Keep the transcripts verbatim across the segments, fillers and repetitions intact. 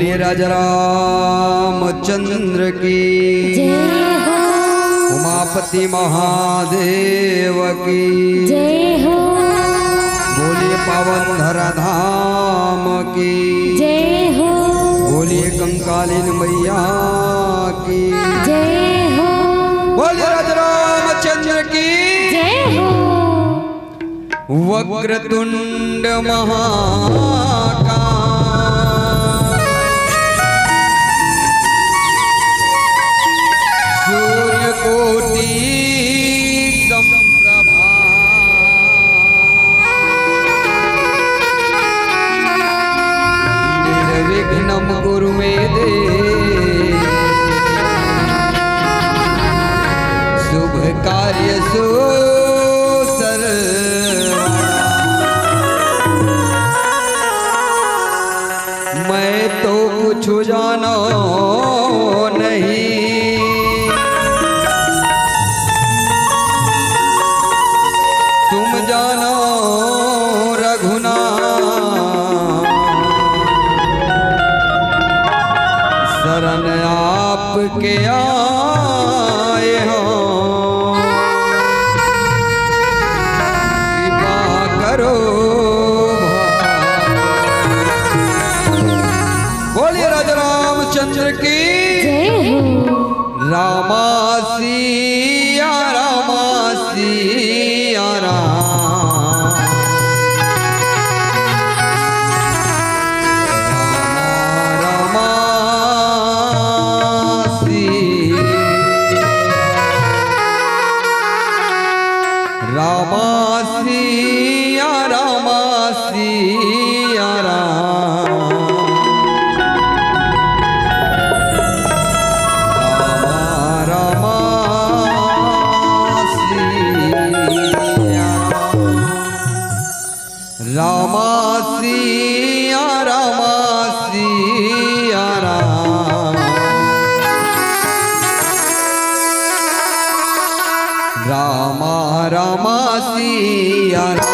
राजा रामचंद्र की, जय हो। उमापति महादेव की, जय हो। बोलिए पावन धरा धाम की, जय हो। बोलिए कंकालीन मैया की, जय हो। बोलिए राजा रामचंद्र की, जय हो। वक्रतुंड महाकाय, सूर्यकोटि समप्रभा, निर्विघ्नं कुरु मे देव, शुभ कार्यसु सर्वदा। मैं तो कुछ जानो नहीं, तुम जानो रघुनाथ, शरण आपके आए हो, कृपा करो। बोलिए राजा रामचंद्र की, जय हो। रामा सिया रामा सिया राम। रामा रामा सिया रामा सिया रामा सिया राम। रामा रामा सिया राम। रामा सिया रामा सिया राम। रामा रामा सिया राम।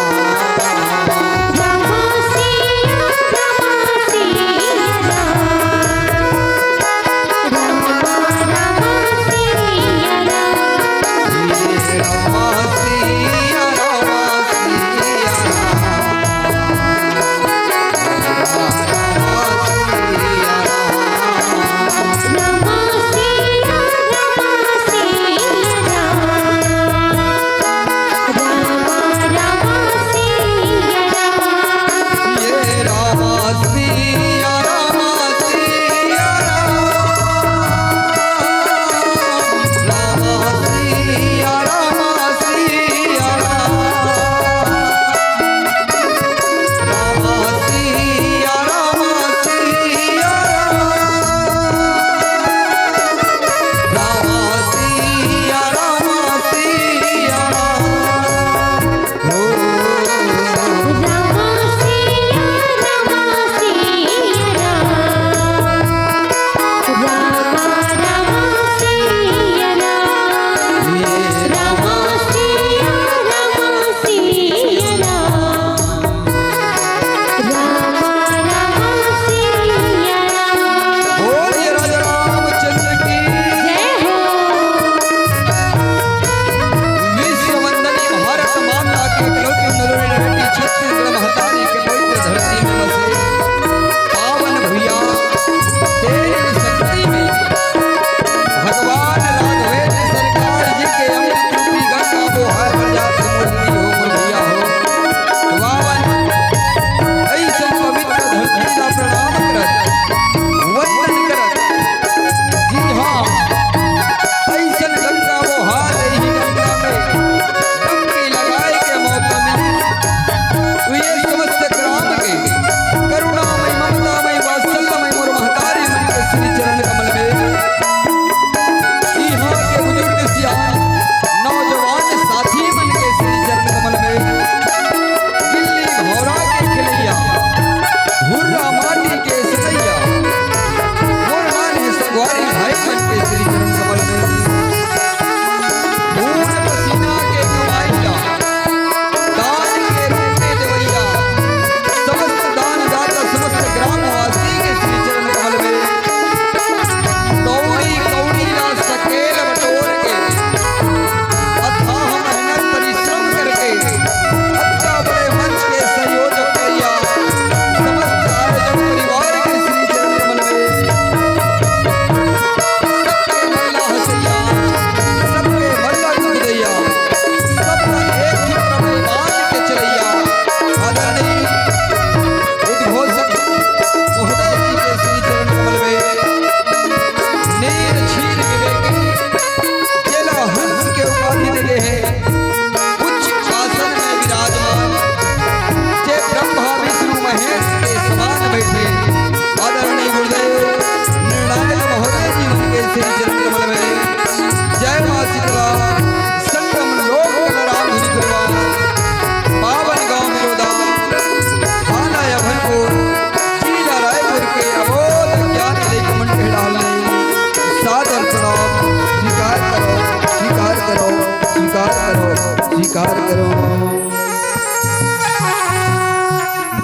स्वीकार करो।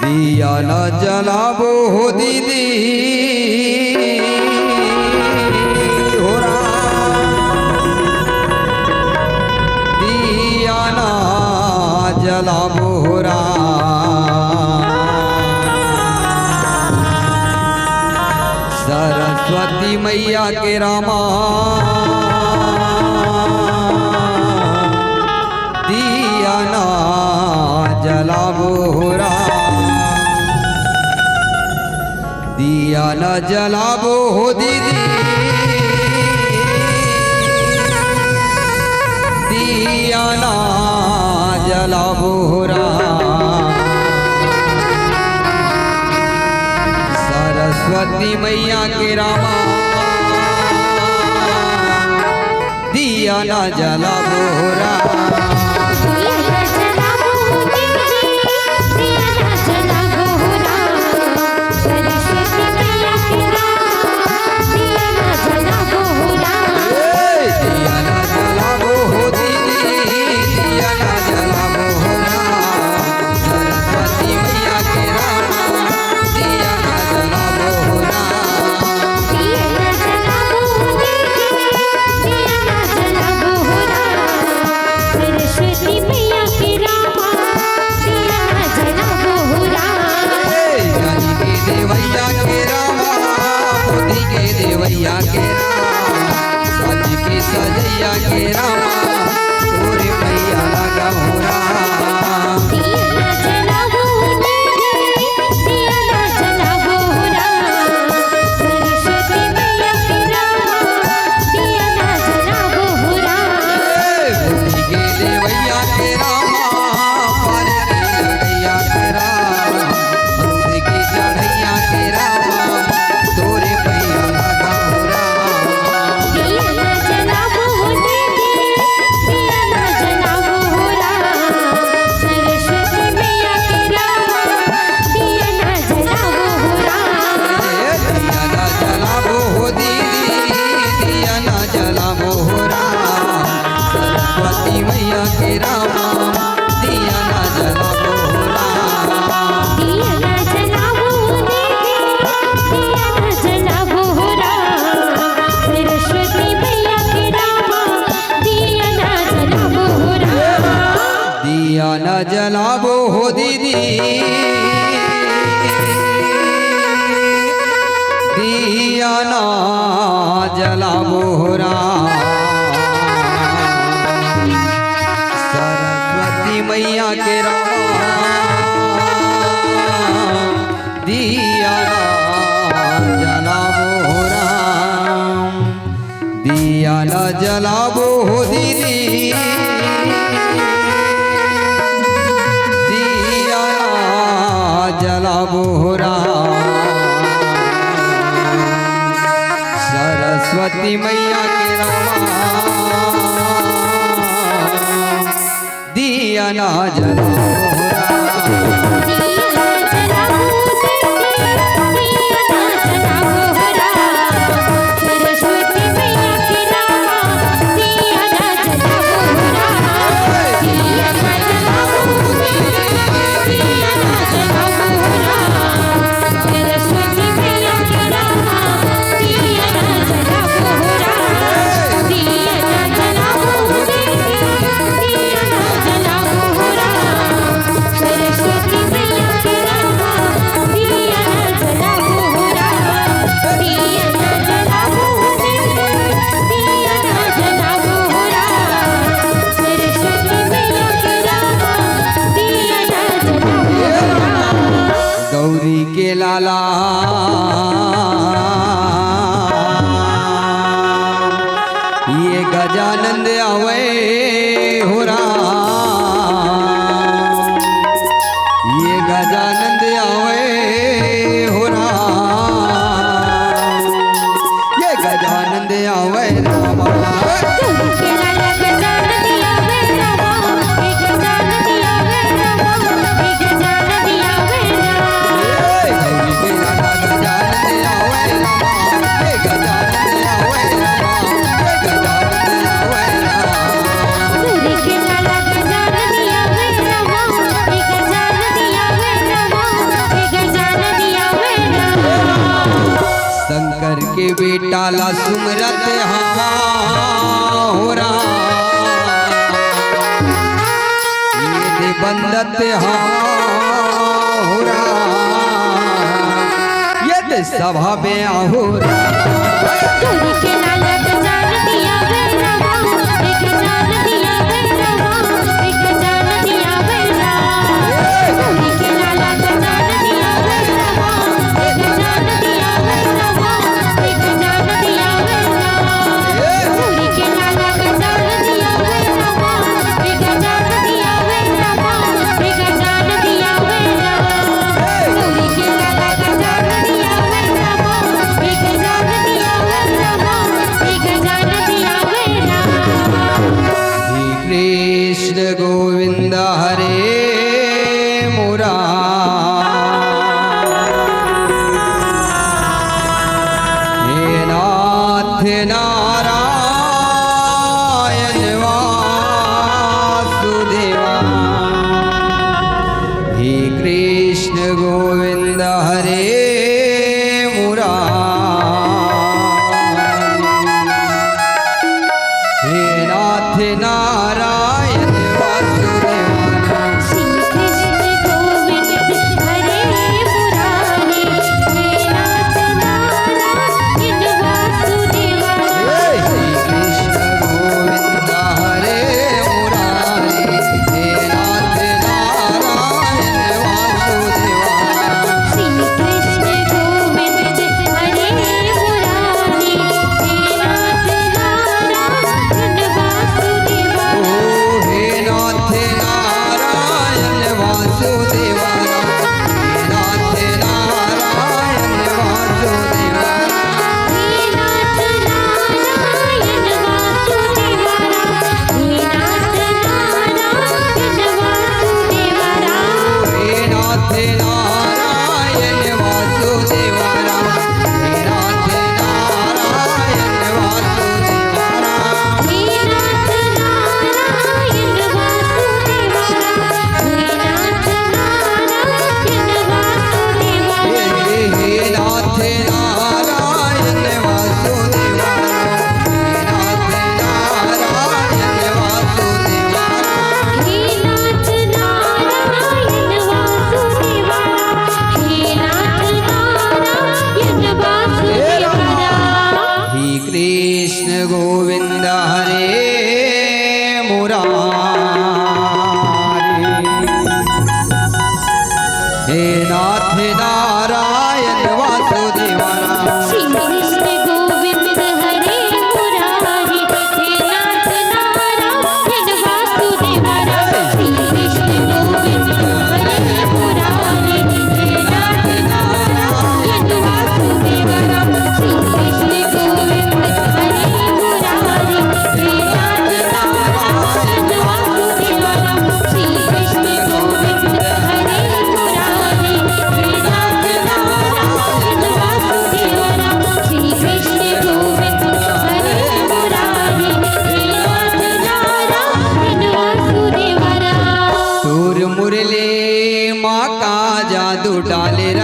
दिया न जलाबो हो दीदी, हो राम। दिया न जलाबो हो राम। सरस्वती मैया के रामा, दिया ना जलाबो हो राम, दिया ना जलाबो हो दीदी, दिया ना जलाबो हो राम। सरस्वती मैया के रामा, दिया ना जलाबो हो राम। ए, दिया ना जलाबो हो दीदी, दिया ना जलाबो हो राम। सरस्वती मैया के रामा, दिया ना जलाबो हो राम। सरस्वती मैया के रामा, दिया ना जलाबो हो राम। ए, जानी के देवैया के रामा, बुद्धि के देवैया के रामा, सज के सजैया के रामा, तोरे पैया लगा हो राम। दिया ना जलाबो हो दीदी, दिया ना जलाबो हो राम। सरस्वती मैया के रामा, दिया ना जलाबो हो राम। ए, बुद्धि के देवैया के रामा, पार के लड़ैया के रामा, हंस के चढ़ैया के रामा, तोरे पैया लगा हो राम। दिया ना जलाबो हो दीदी, दिया ना जलाबो हो राम। सरस्वती मैया के रामा, दिया ना जलाबो हो राम। ए, दिया ना जलाबो हो दीदी, दिया ना जलाबो हो राम। सरस्वती मैया के रामा, दिया ना जलाबो हो राम। दिया ना जलाबो हो दीदी, दिया ना जलाबो हो राम। सरस्वती मैया के रामा, दिया ना जलाबो हो राम। दिया ना जलाबो हो दीदी, दिया ना जलाबो हो राम। सरस्वती मैया के रामा, दिया ना जलाबो हो राम। दिया ना जलाबो हो दीदी, दिया ना जलाबो हो राम। सरस्वती मैया के रामा, दिया ना जलाबो हो राम। ला सुमरत हवा हो राम, ये दे बंदत हवा हो राम, ये दे सभा में हो राम। कृष्ण गोविंद हरे मुरारी। हे नाथ नारायण वासुदेवा। हे कृष्ण गोविंद हरे मुरारी। हे नाथ नारायण वासुदेवा। श्री कृष्ण गोविंद हरे मुरारी। हे नाथ नारायण वासुदेवा। हे श्री कृष्ण गोविंद हरे मुरारी। हे नाथ नारायण वासुदेवा। श्री कृष्ण गोविंद हरे मुरारी। हे नाथ नारायण वासुदेवा। ओ हे नाथ नारायण वासुदेवा। हे नाथ नारायण वासुदेवा। हे नाथ नारायण वासुदेवा। हे नाथ नारायण वासुदेवा। हे नाथ नारायण वासुदेवा। हे नाथ नारायण वासुदेवा। हे नाथ नारायण वासुदेवा। हे नाथ नारायण वासुदेवा। हे नाथ नारायण वासुदेवा। हे नाथ नारायण वासुदेवा। हे नाथ नारायण वासुदेवा। हे नाथ नारायण वासुदेवा। हे कृष्ण गोविंद हरे मुरारी। हे नाथ नारायण वासुदेवा। श्री कृष्ण गोविंद हरे मुरारी। हे नाथ नारायण वासुदेवा। श्री कृष्ण गोविंद हरे मुरारी। हे नाथ नारायण वासुदेवा। श्री कृष्ण गोविंद हरे मुरारी। हे नाथ नारायण वासुदेवा। श्री कृष्ण गोविंद हरे मुरारी। हे नाथ नारायण वासुदेवा। श्री कृष्ण गोविंद हरे मुरारी। हे नाथ नारायण वासुदेवा। तोर मुरली मा का जादू डाले राम।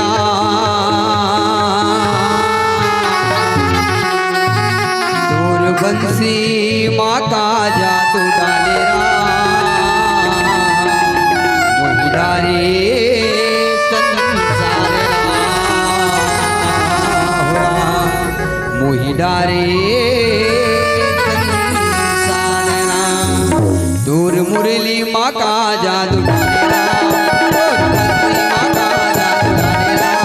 तोर बंसी मा का जादू डाले राम। मोहि डारे संसार राम। मोहि डारे संसार राम। तोर मुरली मा का जादू डाले राम। तोर मुरली मा का जादू डाले राम।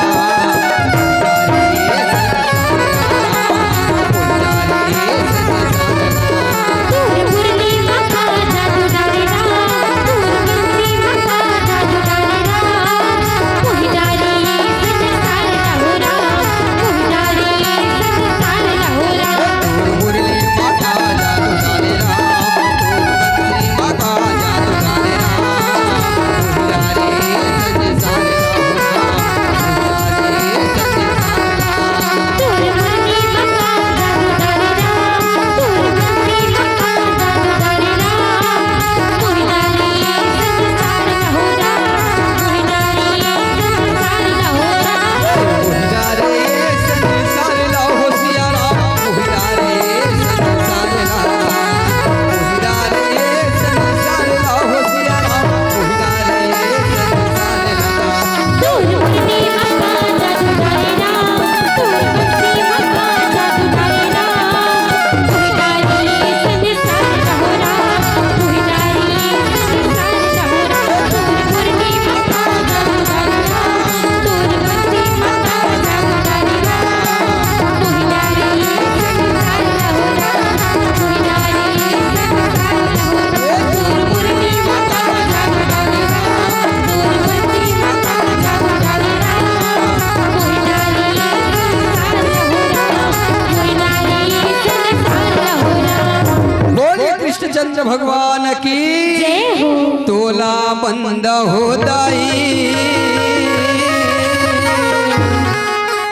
बंदा हो दाई,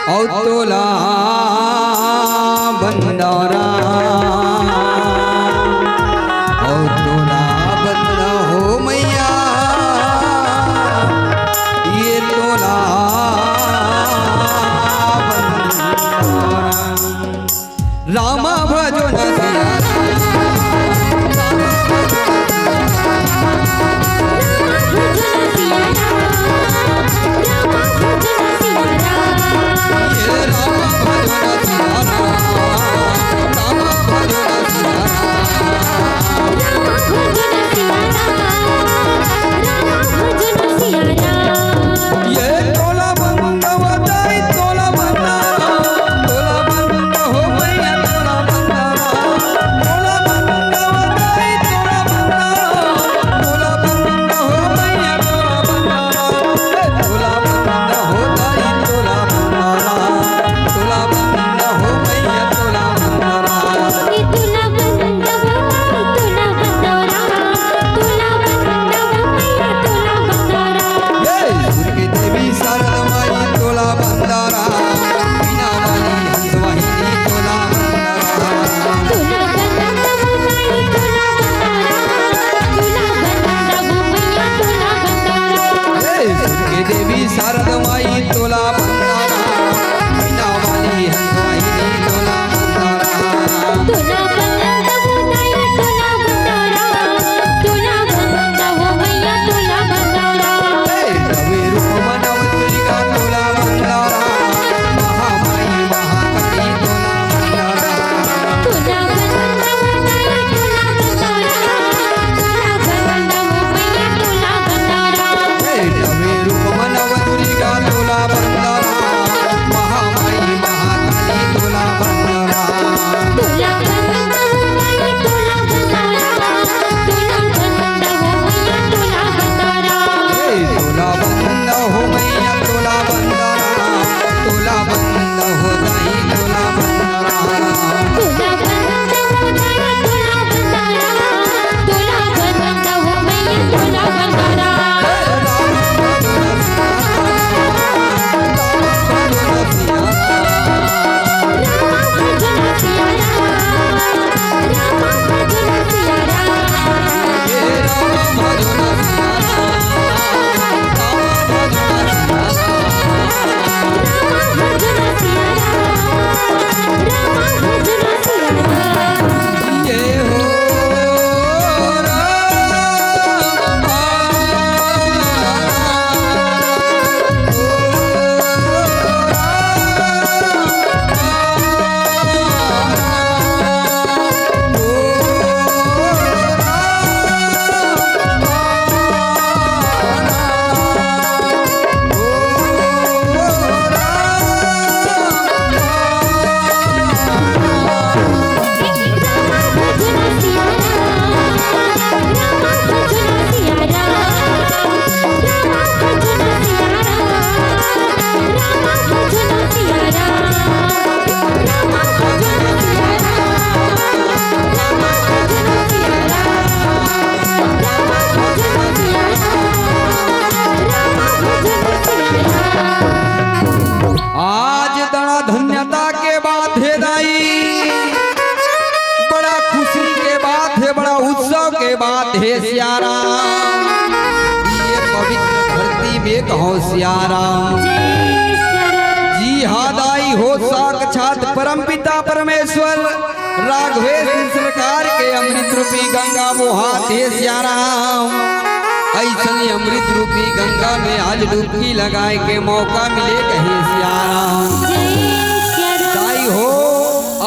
अउ तोला बंदा राम, अउ तोला बंदा हो मैया, ये तोला बंदा राम। रामा भजो न सिया राम, रामा भजो न सिया राम, रामा भजो न सिया राम, रामा भजो न सिया राम। ये रामा भजो न सिया राम, रामा भजो न सिया राम, रामा भजो न सिया राम, रामा भजो न सिया राम। ये तोला बंदा बताई, तोला बंदा, तोला बंदा हो मैया, तोला बंदा, तोला बंदा बताई, तोला बंदा, तोला बंदा हो मैया, तोला बंदा, ए, तोला बंदा हो दाई, तोला बंदा, तोला बंदा हो मैया, तोला बंदा। ए, सुर के देवी शारदा माई तोला बंदा राम, बीना वाली हंस वाहिनी तोला बंदा राम। ए, सुर के देवी शारदा माई तोला बंदा राम, बीना वाली हंस वाहिनी तोला बंदा राम। आज बड़ा धन्यता के बात हे दाई, बड़ा खुशी के बात हे, बड़ा उत्सव के बात हे सियाराम। ये पवित्र धरती में कहो सियाराम। जी हा दाई हो, साक्षात परमपिता परमेश्वर राघवेंद्र सरकार के अमृत रूपी गंगा बोहात हे सियाराम। अइसने अमृत रूपी गंगा में आज डुबकी लगाए के मौका मिले कहे सियाराम। दाई हो,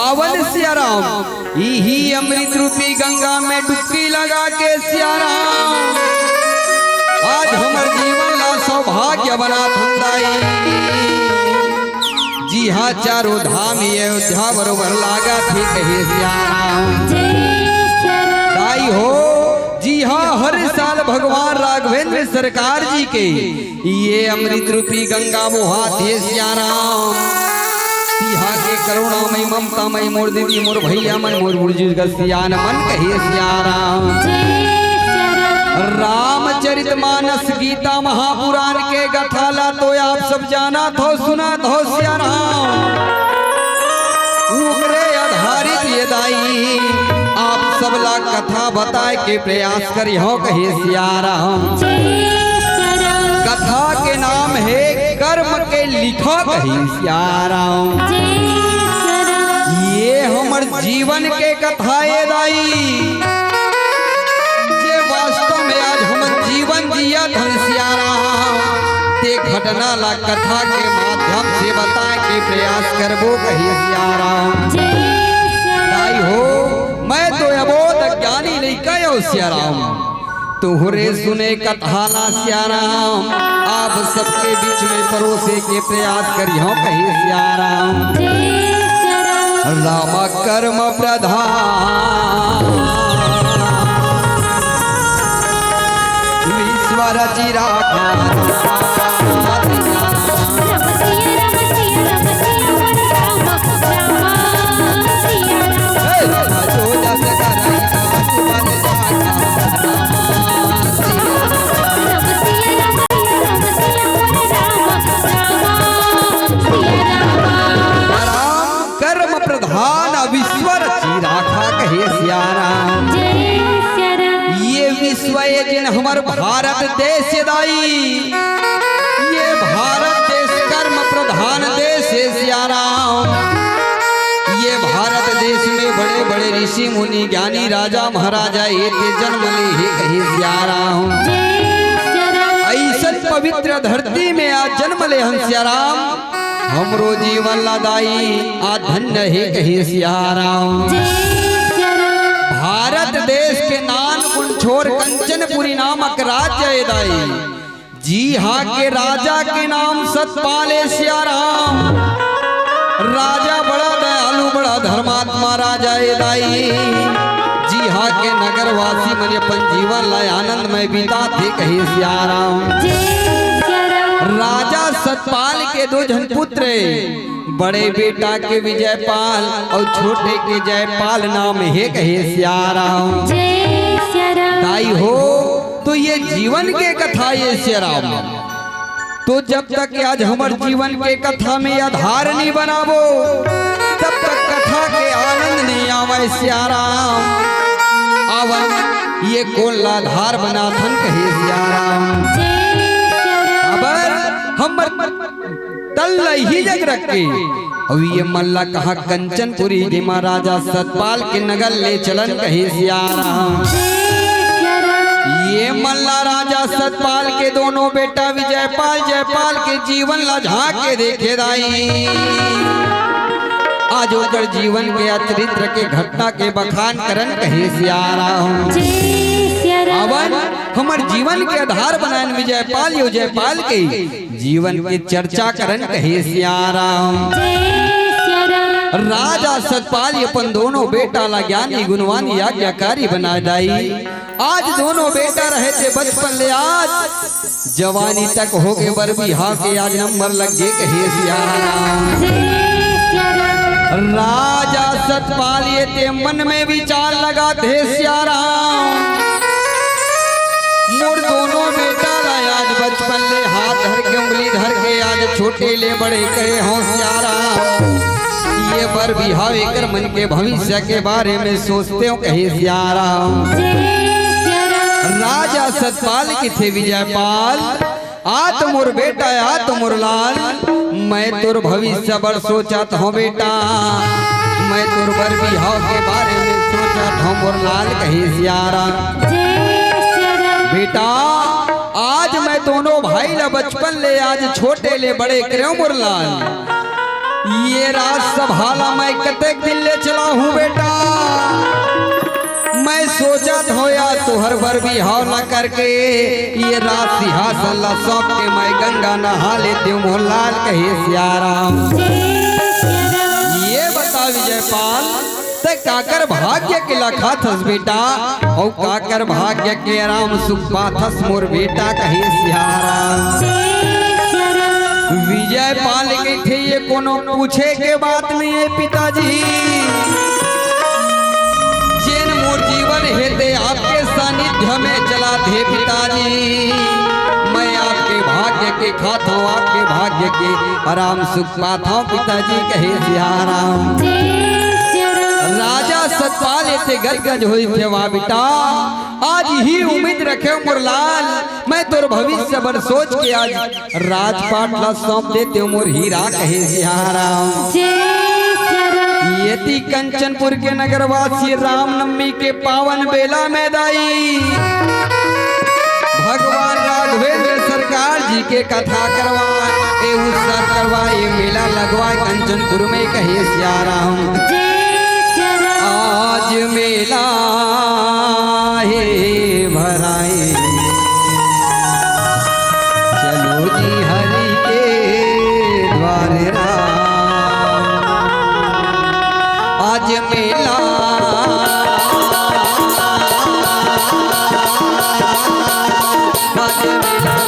आवन सियाराम, इही अमृत रूपी गंगा में डुबकी लगा के सियाराम, आज हमर जीवन ला सौभाग्य बनाथन दाई। जी हा, चारों धाम ये अयोध्या बरोबर लागत हे कहे सियाराम। दाई हो, जी हा, हर साल भगवान राघवेंद्र सरकार जी के ये अमृत रूपी गंगा बोहात हे सियाराम। तिहा के करुणामय ममतामय मोर दीदी मोर भैया मन मोर बुजुर्ग सियान मन कहे सियाराम। रामचरित रामचरित मानस, गीता महापुराण के कथा ला तो आप सब जानत हो, सुनत हो सिया राम। ओकरे आधारित ये दाई आप सब ला कथा बताए के प्रयास करिहो कहे सिया राम। कथा के नाम हे कर्म के लिखो कहे सिया राम। ये हमर जीवन के कथा ए दाई, जे वास्तव में आज हमन जीवन जियत हन सिया राम, ते घटना ला कथा के माध्यम से बताए के प्रयास करबो कहे सिया राम। दाई हो, मैं तो अबोध अज्ञानी लइका अयों सिया राम, तोहरे सुने कथा ला सिया राम, आप सबके बीच में परोसे के प्रयास करिहो कहे सिया राम। राम कर्म प्रधान विश्व रचि राखा। कर्म प्रधान विश्व रचि राखा कहे सिया राम। ये विश्व ए जेन हमर भारत देश ए दाई, ये भारत देश कर्म प्रधान देश हे सिया राम। ये भारत देश में बड़े बड़े ऋषि मुनि ज्ञानी राजा महाराजा ए ते जन्म ले हे कहे सिया राम। अइसन पवित्र धरती में आज जन्म ले हन सिया राम, हमरो जीवन ला दाई आज धन्य हे कहे सिया राम। भारत देश के नानकुन छोर कंचनपुरी नामक राज्य ए दाई, जिहाँ के राजा के नाम सतपाल ए सिया राम। राजा बड़ा दयालु, बड़ा धर्मात्मा राजा ए दाई, जिहाँ के नगरवासी मन अपन जीवन ला आनंद में बिताथे कहे सिया राम। राजा सतपाल के दो झन पुत्र, बड़े बेटा के विजयपाल अउ छोटे के जयपाल नाम हे कहे सिया राम। दाई हो, तो ये जीवन के कथा ए सिया राम, तो जब तक आज हमर जीवन के कथा में आधार नहीं बनाबो, तब तक कथा के आनंद नहीं आवे सिया राम। अवन ये कोन ला आधार बनाथन कहे सिया राम। अबर हमर तन ला इही जग रख के अउ ये मन ला कहाँ कंचनपुरी, जेमा राजा सतपाल के नगर ले चलन कहे सिया राम। ये मन ला राजा सतपाल के दोनों बेटा विजयपाल, जयपाल के जीवन ला झांक के देखे दाई। आज ओकर जीवन के चरित्र के घटना के बखान करन कहे सिया राम। अवन हमर जीवन के आधार बनान विजयपाल, यो जयपाल के जीवन के चर्चा करन कहे सिया राम। राजा सतपाल अपन दोनों बेटा ला ज्ञानी गुणवान आज्ञाकारी बनाय दाई। आज दोनों बेटा रहे थे बचपन ले आज जवानी तक होगे बर बिहाव के आज नंबर लग गे कहे सिया राम। राजा सतपाल ये ते मन में विचार लगाथे सिया राम। मोर दोनों बेटा ला आज बचपन ले हाथ धर के, उंगली धर के आज छोटे ले बड़े करे हों सिया राम। ये बर बिहाव एकर मन के भविष्य के बारे में सोचते हों कहे सिया राम। राजा सतपाल किथे विजयपाल, आ तो मोर बेटा, आ तो मोर लाल, मैं तोर भविष्य बर सोचत हों बेटा, मैं तोर बर बिहाव के बारे में सोचत हों मोर लाल कहे सिया राम। बेटा, आज मैं दोनों भाई ला बचपन ले आज छोटे ले बड़े करेंव मोर लाल। ये राजसभा ला मैं कतेक दिन ले चलाहूं बेटा। मैं सोचत हों या तुहर बर बिहाव ला करके ये राज सिंहासन ला सौंप के मैं गंगा नहा लेतेंव मोर लाल कहे सिया राम। ये बता विजयपाल, तैं काकर भाग्य के लखाथस बेटा, अउ काकर भाग्य के आराम सुख पाथस मोर बेटा कहे सिया राम। विजयपाल कहिथे ये कोनो पूछे के बात नहीं हे पिताजी, जेन मोर जीवन हेते आपके सानिध्य में चलात हे पिताजी। मैं आपके भाग्य के खात हंव, आपके भाग्य के आराम सुख पात हंव पिताजी, कहे सियाराम। राजा सतपाल एते गदगद होइस, "वाह बेटा, आज ही उम्मीद रखेंव मोर लाल, मैं तोर भविष्य बर सोच के आज राजपाट ला सौंप देतेंव मोर हीरा," कहे सियाराम। एती कंचनपुर के नगरवासी रामनवमी के पावन बेला में दाई भगवान राघवेंद्र सरकार जी के कथा करवा, ए उत्सव करवा, ए मेला लगवा कंचनपुर में, कहे सियाराम। आज मेला हे भराए, चलो जी हरि के द्वारे राम। आज मेला, आज मेला, मेला,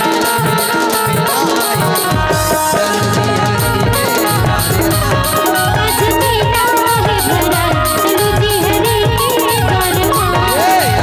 मेला, मेला, मेला हे।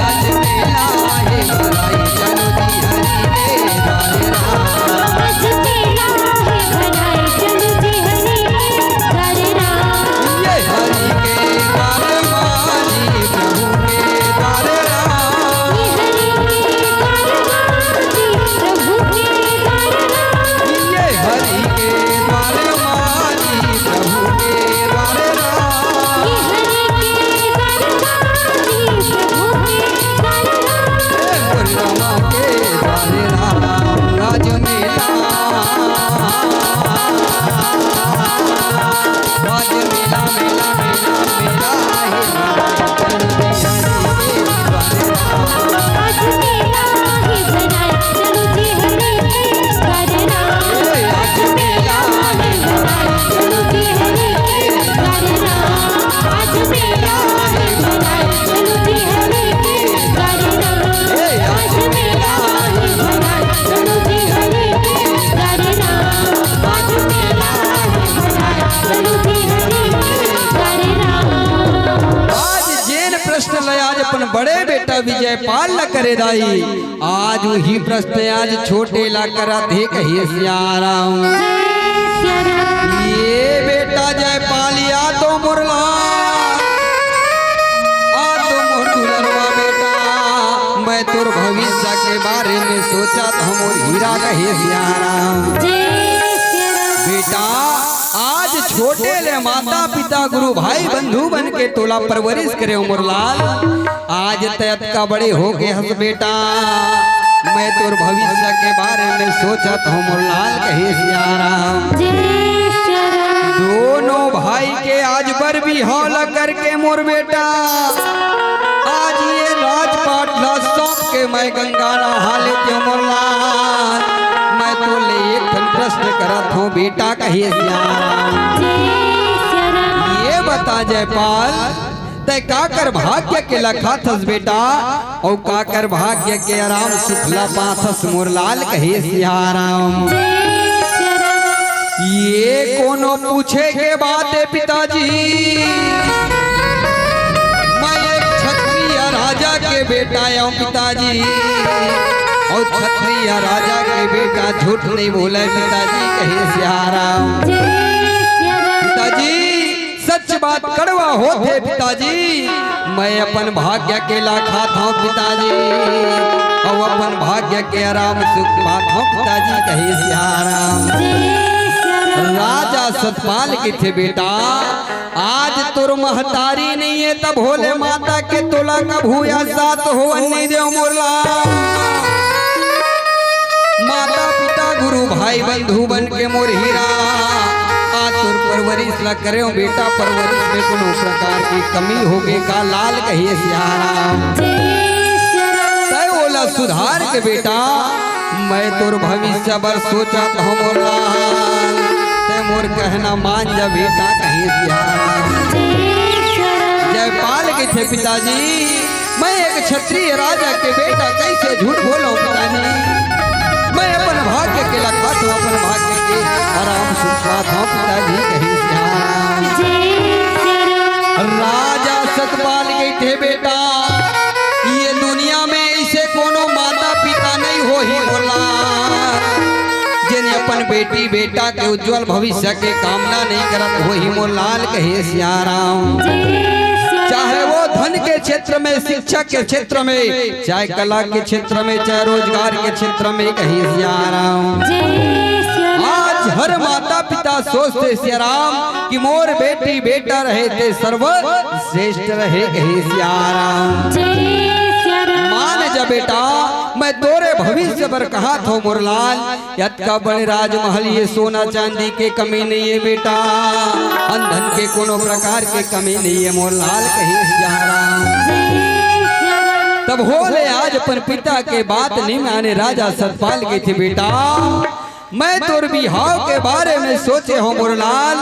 आज जेन प्रश्न ल आज अपन बड़े बेटा विजयपाल ल करे दाई, आज उही प्रश्न आज छोटे ला करत हे, कहिए सियाराम। ये बेटा जयपाल, या तो मोर लाल, आ तो मोर दुलरवा बेटा, मैं तोर भविष्य के बारे में सोचत हंव मोर हीरा, कहे सियाराम। बेटा, आज छोटे ले माता पिता गुरु भाई बंधु बन के तोला परवरिश करे हंव मोर लाल। आज तैं अतका बड़े हो गे हस बेटा, मैं तोर भविष्य के बारे में सोचत हंव मोर लाल, कहे सियाराम। दोनों भाई के आज बर बिहाव ला करके मोर बेटा, आज ये राजपाट ला सौंप के मैं गंगा नहा लेतेंव मोर लाल। मैं तोले एक ठन प्रश्न करत हंव बेटा, कहे सियाराम। ये बता जयपाल, तैं काकर भाग्य के लखाथस बेटा, अउ काकर भाग्य के आराम सुख ला पाथस मोर लाल, कहे सियाराम। ये कोनो पूछे के बात हे पिताजी, मैं एक क्षत्रिय राजा के बेटा हंव पिताजी, अउ क्षत्रिय राजा के बेटा झूठ नहीं बोले पिताजी, कहे सियाराम। पिताजी, सच बात कड़वा होथे पिताजी, मैं अपन भाग्य के लखाथंव पिताजी, अउ अपन भाग्य के आराम सुख पाथंव पिताजी, कहे सियाराम। राजा सतपाल कहिथे, बेटा, आज तोर महतारी नइ हे, त भोले माता के तोला कभू एहसास होवन नइ देंव मोर लाल। माता पिता गुरु भाई बंधु बन के मोर हीरा, आज तोर परवरिश ला करेंव बेटा, परवरिश में कोनो प्रकार के कमी होगे का लाल, कहिए सियाराम। तैं ओला सुधार के बेटा, मैं तोर भविष्य बर सोचत हंव मोर लाल, तैं मोर कहना मान जा बेटा, कहिए सियाराम। जयपाल कहिथे, पिताजी, मैं एक क्षत्रिय राजा के बेटा, कइसे झूठ बोलंव पिताजी? मैं अपन भाग्य के लखाथंव, अपन भाग्य के आराम सुख पाथंव पिताजी, कहिए सियाराम। राजा सतपाल कहिथे, बेटा, बेटी बेटा के उज्जवल भविष्य के कामना नहीं करत होही मोर लाल, कहे सिया राम। चाहे वो धन के क्षेत्र में, शिक्षा के क्षेत्र में, चाहे कला के क्षेत्र में, चाहे रोजगार के क्षेत्र में, कहे सिया राम। आज हर माता पिता सोचथे सिया राम कि मोर बेटी बेटा रहे ते सर्वश्रेष्ठ रहे, कहे सिया राम। मान जा बेटा, मैं तोरे भविष्य बर कहत हों मोर लाल, अतका बड़े राजमहल, ये सोना चांदी के कमी नहीं है बेटा, अन धन के कोनो प्रकार के कमी नहीं है मोर लाल, कहे सिया राम। तब होले आज अपन पिता के बात नहीं माने, राजा सतपाल कहिथे, बेटा, मैं तोर बिहाव के बारे में सोचे हों मोर लाल,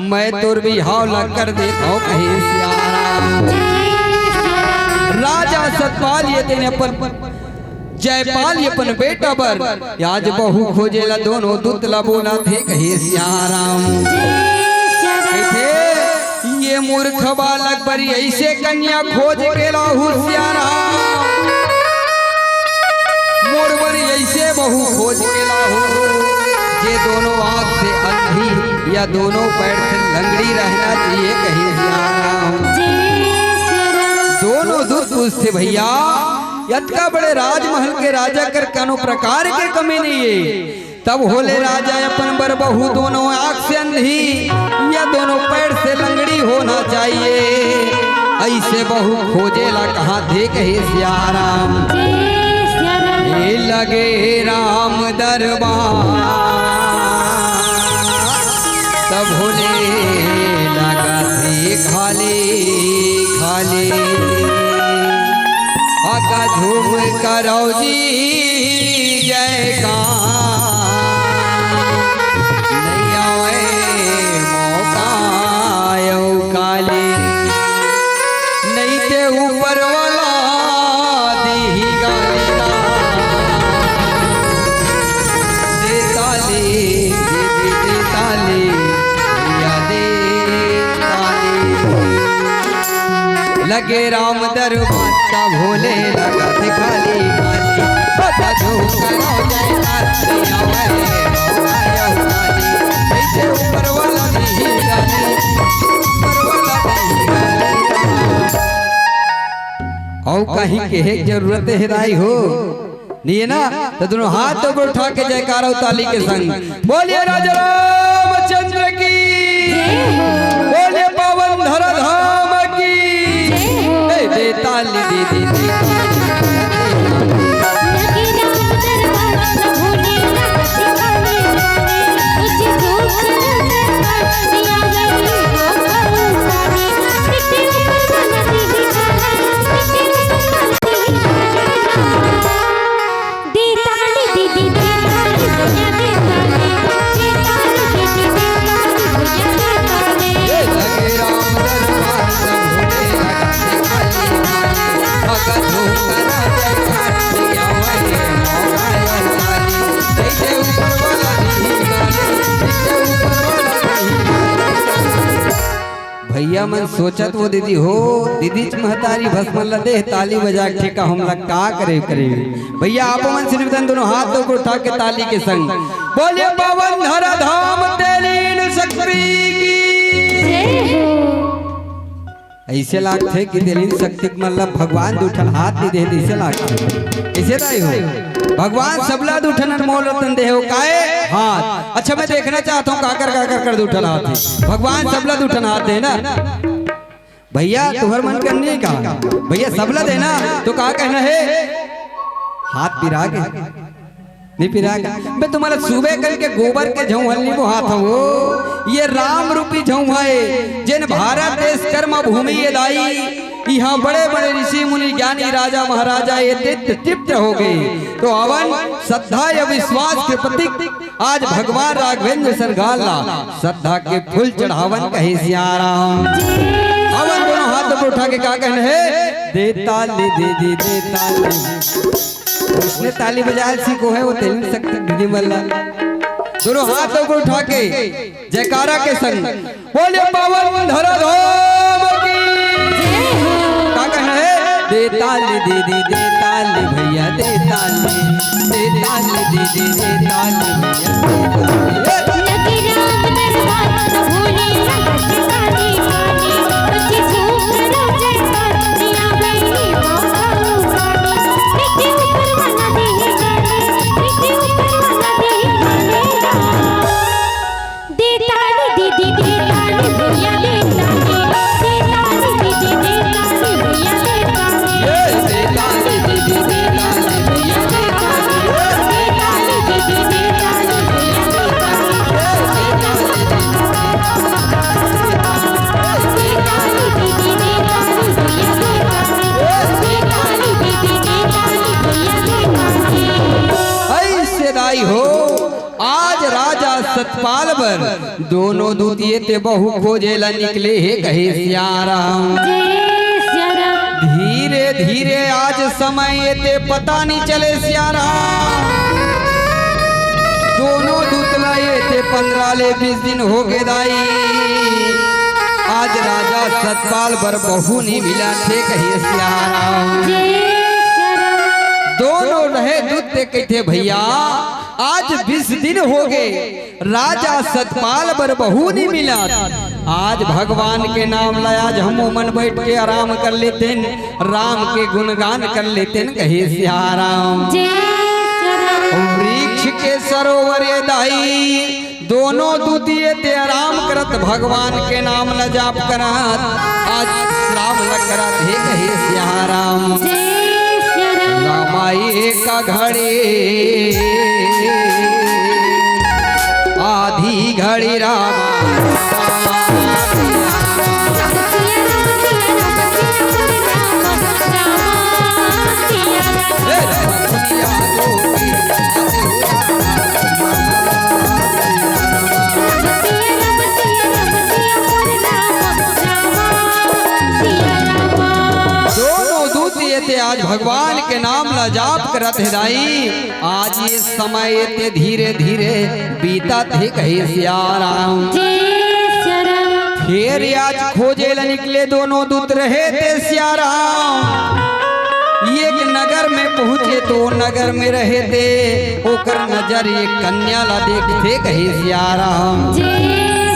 मैं तोर बिहाव ला कर देत हों, कहे सिया राम। राजा सतपाल ये तेने अपन जयपाल ये अपन बेटा बर आज बहू खोजे ला दोनों दूत ला बोलथे, कहे सिया राम। कहिथे, ये मूर्ख बालक बर अइसे कन्या खोज के लाहू सिया राम। मोर बर अइसे बहू खोज के लाहू, जे दोनों आँख से अंधी या दोनों पैर से लंगड़ी रहना चाहिए, कहे सिया राम। दोनों दूत पूछथे, भैया, अतका बड़े राजमहल के राजा कर कोनो प्रकार के कमी नहीं है। तब होले राजा अपन बर बहू दोनों आँख से अंधी या दोनों पैर से लंगड़ी होना चाहिए। अइसे बहू खोजे ला कहाथे, कहे सिया राम। ए लगे राम दरबार, तब होले लगथे खाली खाली। अका झूम करौ जी जयकार, नइ आवय मौका अउ काली। नइ ते ऊपर वाला दिही गाली ला। दे ताली, दे, दे, दे ताली, भैया दे ताली। लगे राम दरबार त भोले लगथे खाली खाली। बता दो करो जयकार, आवे आयो खाली। कैसे ऊपर वाला दिही गाली, ऊपर वाला दिही गाली। अउ कहीं कहे के जरूरत हे दाई हो? नहीं है ना? तो दोनों हाथ ऊपर उठा के जयकारा अउ ताली के संग बोलिए राजा रामचंद्र की, बोलिए पावन धरा धाम की। ए, दे ताली, दे, दे, दे। भैया मन सोचत वो दीदी हो, दीदीच महतारी भस्म ल दे, ताली बजा के ठेका हमला का करे करे। भैया आप मन से निवेदन, दोनों हाथ ऊपर उठा के ताली के संग बोलिए पावन धरा धाम तेलीन शक्ति की। अइसे लागथे कि तेलीन शक्ति के मतलब भगवान दू ठन हाथ दे दे, अइसे लागथे। अइसे दाई हो, भगवान सबला दू ठन अनमोल रतन दे हो, काय हाथ। अच्छा, मैं देखना चाहता हूँ काकर काकर कर दू ठन हाथ हे। भगवान सबला दू ठन हाथ दे ना। भैया तुहर मन कर नहीं का, भैया सबला दे ना, तो का कहना हे? हाथ पिरा के नहीं पिरा का? मैं तुम्हारा सुबह करके गोबर के झौहल नहीं बोहात हूँ। ये राम रूपी झौहा हे, जेन भारत देश कर्म भूमि ये दाई। यहाँ बड़े बड़े ऋषि मुनि ज्ञानी राजा महाराजा ये तीर्थ तृप्त हो गए। तो अवन श्रद्धा या विश्वास के प्रतीक आज भगवान राघवेंद्र सरगाल ला श्रद्धा के फूल चढ़ावन कहे सिया राम। अवन दोनों हाथ ऊपर उठा के का कहना हे? दे ताली दीदी, दे ताली। उसने ताली बजाए सीखो है वो तेलीन शक्ति दीदी मल्ला। दोनों हाथ ऊपर उठा के जयकारा के संग बोलिए पावन धरा धाम की। का कहना हे? दे ताली दीदी, दे ताली भैया, दे ताली, दे ताली दीदी, दे ताली भैया, दे ताली। लगे राम दरबार, भोले संकट काले काले, बच्चे सूख रो जयकार, दिया गई माँ काली काली, बेटे ऊपर वाला दे गाली, बेटे ऊपर वाला दे गाली। दे ताली दीदी, दे ताली भैया, दे ताली। दे ताली दीदी, दे ताली भैया, दे ताली। ये दे ताली दीदी, दे ताली भैया, दे ताली। दे ताली दीदी, दे ताली भैया, दे ताली। दे ताली दीदी, दे ताली भैया, दे ताली। दे ताली दीदी, दे ताली भैया, दे ताली। दे ताली दीदी, दे ताली भैया, दे ताली। ऐसे दाई हो, आज राजा सतपाल बर दोनों दूत एते बहू खोजे ला निकले हे, कहे सियाराम। जय सियाराम। धीरे धीरे आज समय एते पता नहीं चले सियाराम। दोनों दूत ला एते पंद्रह ले बीस दिन हो गे दाई। आज राजा सतपाल बर बहू नहीं मिला थे, कहे सियाराम। जय सियाराम। दोनों रहे दूत ते कहिथे भैया, आज बीस दिन हो गे, राजा सतपाल बर बहू नहीं मिला। आज भगवान के नाम ला आज हम मन बैठ के आराम कर लेतेन, राम के गुणगान कर लेतेन, कहे सियाराम। जय सियाराम। वृक्ष के सरोवर ये दाई, दोनों दूत एते आराम करत भगवान के नाम ला जाप करत, आज श्राम ला करत हे, कहे सियाराम। जय सियाराम। रामा एक घड़ी आधी घड़ी रामा। दोनों दूत एते आज भगवान के नाम ला जाप करत हे दाई। आज ये समय एते धीरे धीरे बीतत हे, कहे सियाराम। जय सियाराम। फिर आज खोजे ला निकले दोनों दूत रहे ते सियाराम। एक नगर में पहुंचे तो नगर में रहे ते ओकर नजर एक कन्या ला देखथे, कहे सियाराम। जय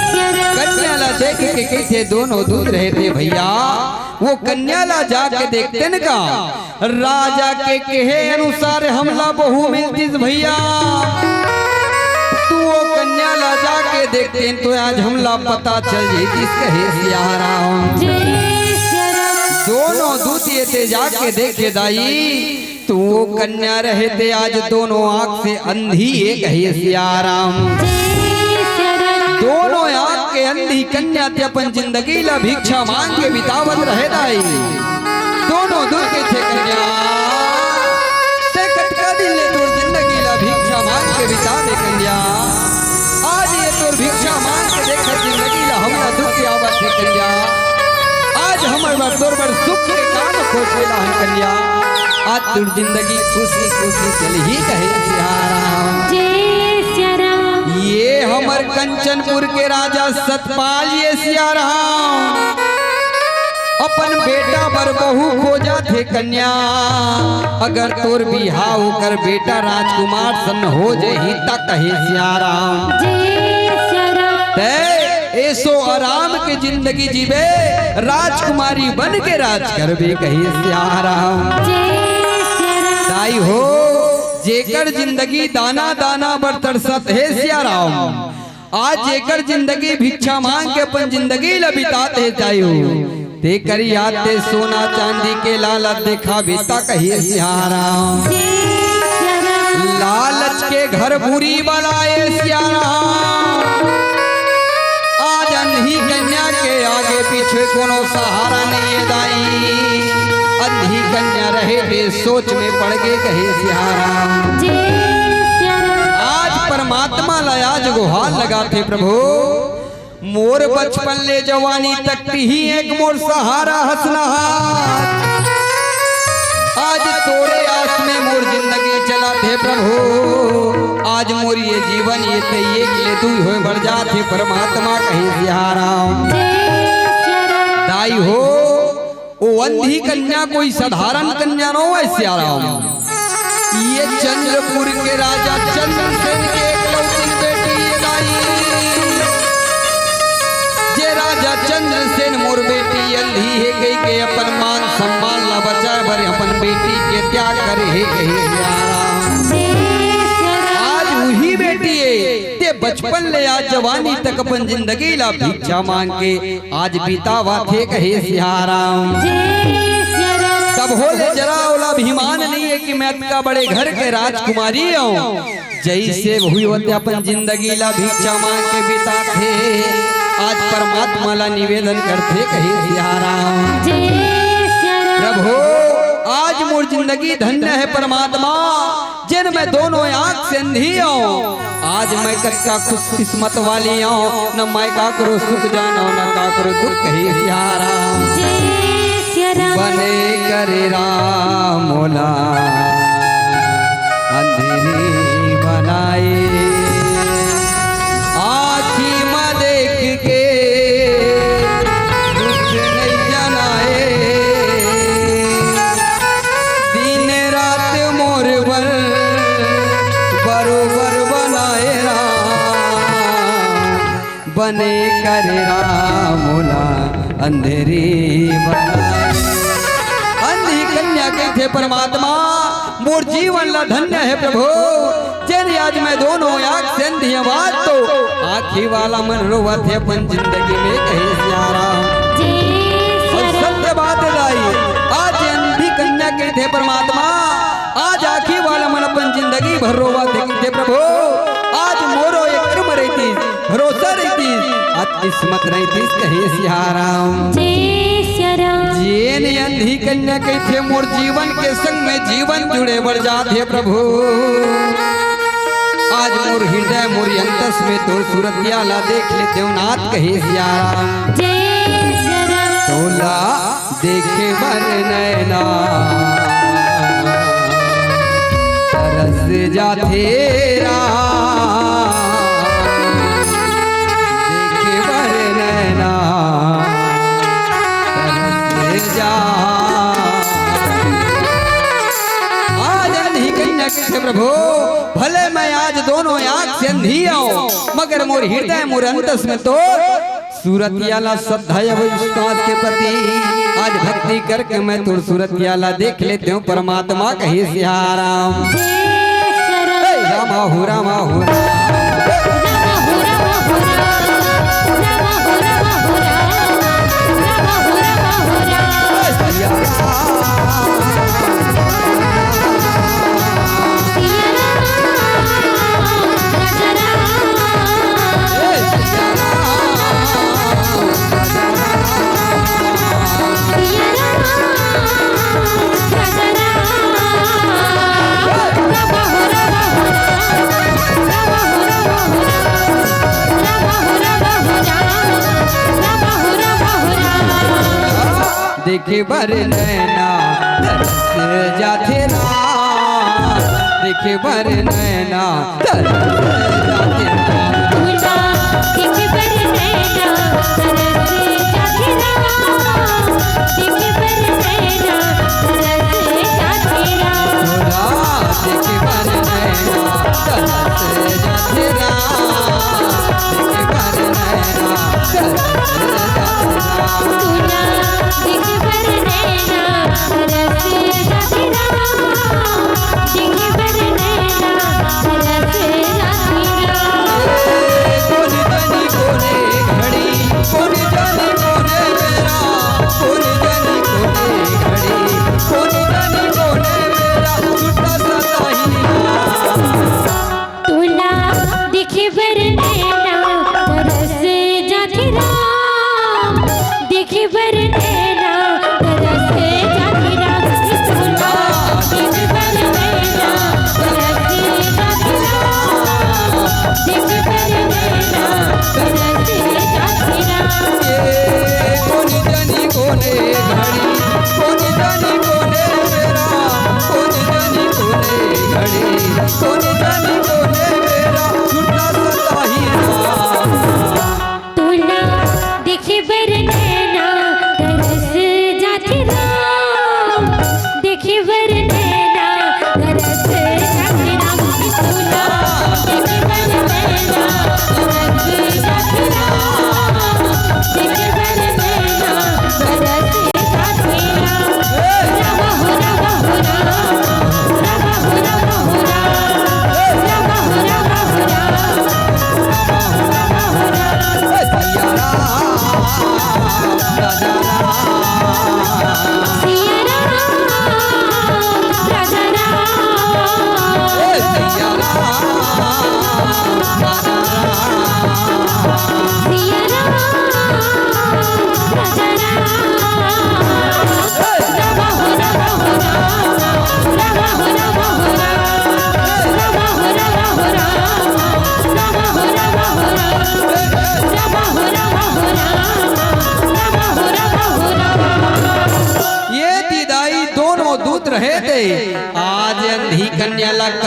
सियाराम। कन्या ला देख के कहिथे दोनों दूत रहे ते भैया, वो कन्या ला जाके देखतेन का, राजा के कहे अनुसार हमला बहू मिलतिस भैया। तू वो कन्या ला जाके देखतेन तो आज हमला पता चल जैतिस, कहे सियाराम। जय सियाराम। दोनों दूत एते जाके देखे दाई, तू वो कन्या रहे ते आज दोनों आंख से अंधी हे, कहे सियाराम। जय सियाराम। दोनों आंख के अंधी कन्या ते अपन जिंदगी ला भिक्षा मांग के बितावत रहे दाई। दोनों दूत कहिथे कन्या, ते कतका दिन ले तोर जिंदगी ला भिक्षा मांग के बिताबे कन्या। आज ये तोर भिक्षा मांग के देखत जिंदगी ला हमला दुख आवत हे कन्या। आज हमर बर तोर बर सुख के काम खोज के लाहन कन्या। आज तोर जिंदगी खुशी खुशी चलही, कहे सियाराम। जय सियाराम। ये हमर कंचनपुर के राजा सतपाल ये सियाराम अपन बेटा बर बहू खोजत हे कन्या। अगर तोर बिहाव ओकर बेटा राजकुमार सन हो जही त, कहे सियाराम। जय सियाराम। ते ऐसो आराम के जिंदगी जीबे, राजकुमारी बन के राज करबे, कहे सियाराम। जय सियाराम। दाई हो, जेकर जिंदगी दाना दाना बर तरसत हे सियाराम, आज जेकर जिंदगी भिक्षा मांग के अपन जिंदगी ला बितात हे दाई हो, तेकर याद ते सोना चांदी के लालच देखाबे त, कहे सियाराम। लालच के घर बुरी बलाए सियाराम। आज अंधी कन्या के आगे पीछे कोनो सहारा नहीं हे दाई। अंधी कन्या रहे ते सोच में पड़ गे, कहे सियाराम। जय सियाराम। आज परमात्मा ला आज गुहार लगाथे, प्रभु, मोर बचपन ले जवानी तक तिही एक मोर सहारा हस नहात। आज तोरे आस में मोर जिंदगी चलत हे प्रभु। आज मोर ये जीवन ये ते एक ले दुई होय बर जात हे परमात्मा, कहे सियाराम। जय सियाराम। दाई हो, ओ अंधी कन्या कोई साधारण कन्या नो है सियाराम। ये चंद्रपुर के राजा चंद्रसेन के एकलौती बेटी ये दाई। जे राजा चंद्रसेन मोर बेटी अंधी हे कहिके अपन मान सम्मान ला बचाए बर अपन बेटी के त्याग करे हे कहे सियाराम। आज उही बेटी हे ते बचपन ले आज जवानी तक अपन जिंदगी ला भिक्षा मांग के आज बितावत हे कहे सियाराम। तब होले जरा ओला अभिमान नहीं है कि मैं अतका बड़े घर के राजकुमारी हूँ। जैसे हुई होते अपन जिंदगी ला भिक्षा मांग के बिताथे। आज परमात्मा ला निवेदन करथे कहे सियाराम। प्रभु, आज मोर जिंदगी धन्य है परमात्मा, जेन मैं दोनों आंख से अंधी हूँ। आज मैं कतका खुश किस्मत वाली हूँ, न मैं काकरो सुख जानो, न काकरो दुख कहे सियाराम। बने करे राम मोला अंधेरी बनाई, आँखी म देख के दुख नहीं जनाए। दिन रात मोर बर बरोबर बनाए राम, बने करे राम मोला अंधेरी बनाए। अंधी कन्या कहिथे परमात्मा, मोर जीवन ला धन्य है प्रभु, जेन आज मैं दोनों आँख से अंधी हूँ, आज तो आँखी वाला मन रोवत हे अपन जिंदगी में कहे सियाराम। और सत्य बात है दाई, आज अंधी कन्या कहिथे परमात्मा, आज आँखी वाला मन अपन जिंदगी भर रोवत हे कहिथे प्रभु, आज मोरो एक कर्म रहितिस, भरोसा रहितिस, आज किस्मत रहितिस कहे सियाराम। जेन अंधी कन्या कहिथे मोर जीवन के संग में जीवन जुड़े बर जात हे प्रभु। आज मोर हृदय मोर अंतस में तोर सूरतिया ला देख लेतेंव नाथ कहे सियाराम। तोला देखे बर नैना तरस जाथे राम। देखे बर नैना तरस जा। आज अंधी कन्या कहिथे प्रभु, भले मैं आज दोनों आँख से अंधी हूँ, मगर मोर हृदय मोर अंतस में तो सूरतिया ला श्रद्धा या विश्वास के प्रति आज भक्ति करके मैं तोर सूरतिया ला देख लेतेंव परमात्मा कहे सियाराम। हे रामा हो रामा हो रामा। देखे बर नैना तरस जाथे राम, देखे बर नैना तरस जाथे राम। देखे बर नैना तरस जाथे राम, देखे बर नैना तरस जाथे राम। तोला देखे बर नैना तरस जाथे राम, देखे बर नैना तरस जाथे राम। तोला देखे बर नैना तरस जाथे राम, देखे बर नैना तरस जाथे राम।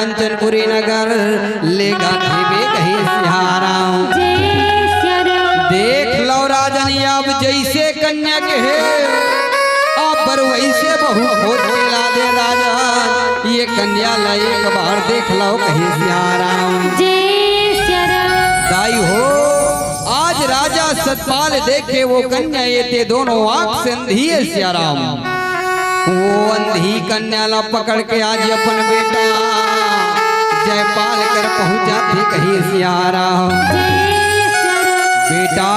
कंचनपुरी नगर ले गा देबे कहे सियाराम। जय सियाराम। देख लव राजन, अब जइसे कन्या के हे, अब बर वइसे बहू खोज के ला दे राजन। ये कन्या ला एक बार देख लव कहे सियाराम। जय सियाराम। दाई हो, आज राजा सतपाल देखे वो कन्या, ये ते दोनों आँख से अंधी हे सियाराम। वो अंधी कन्या ला पकड़ के आज अपन बेटा जयपाल कर पहुँचाथे कहे सियाराम। बेटा,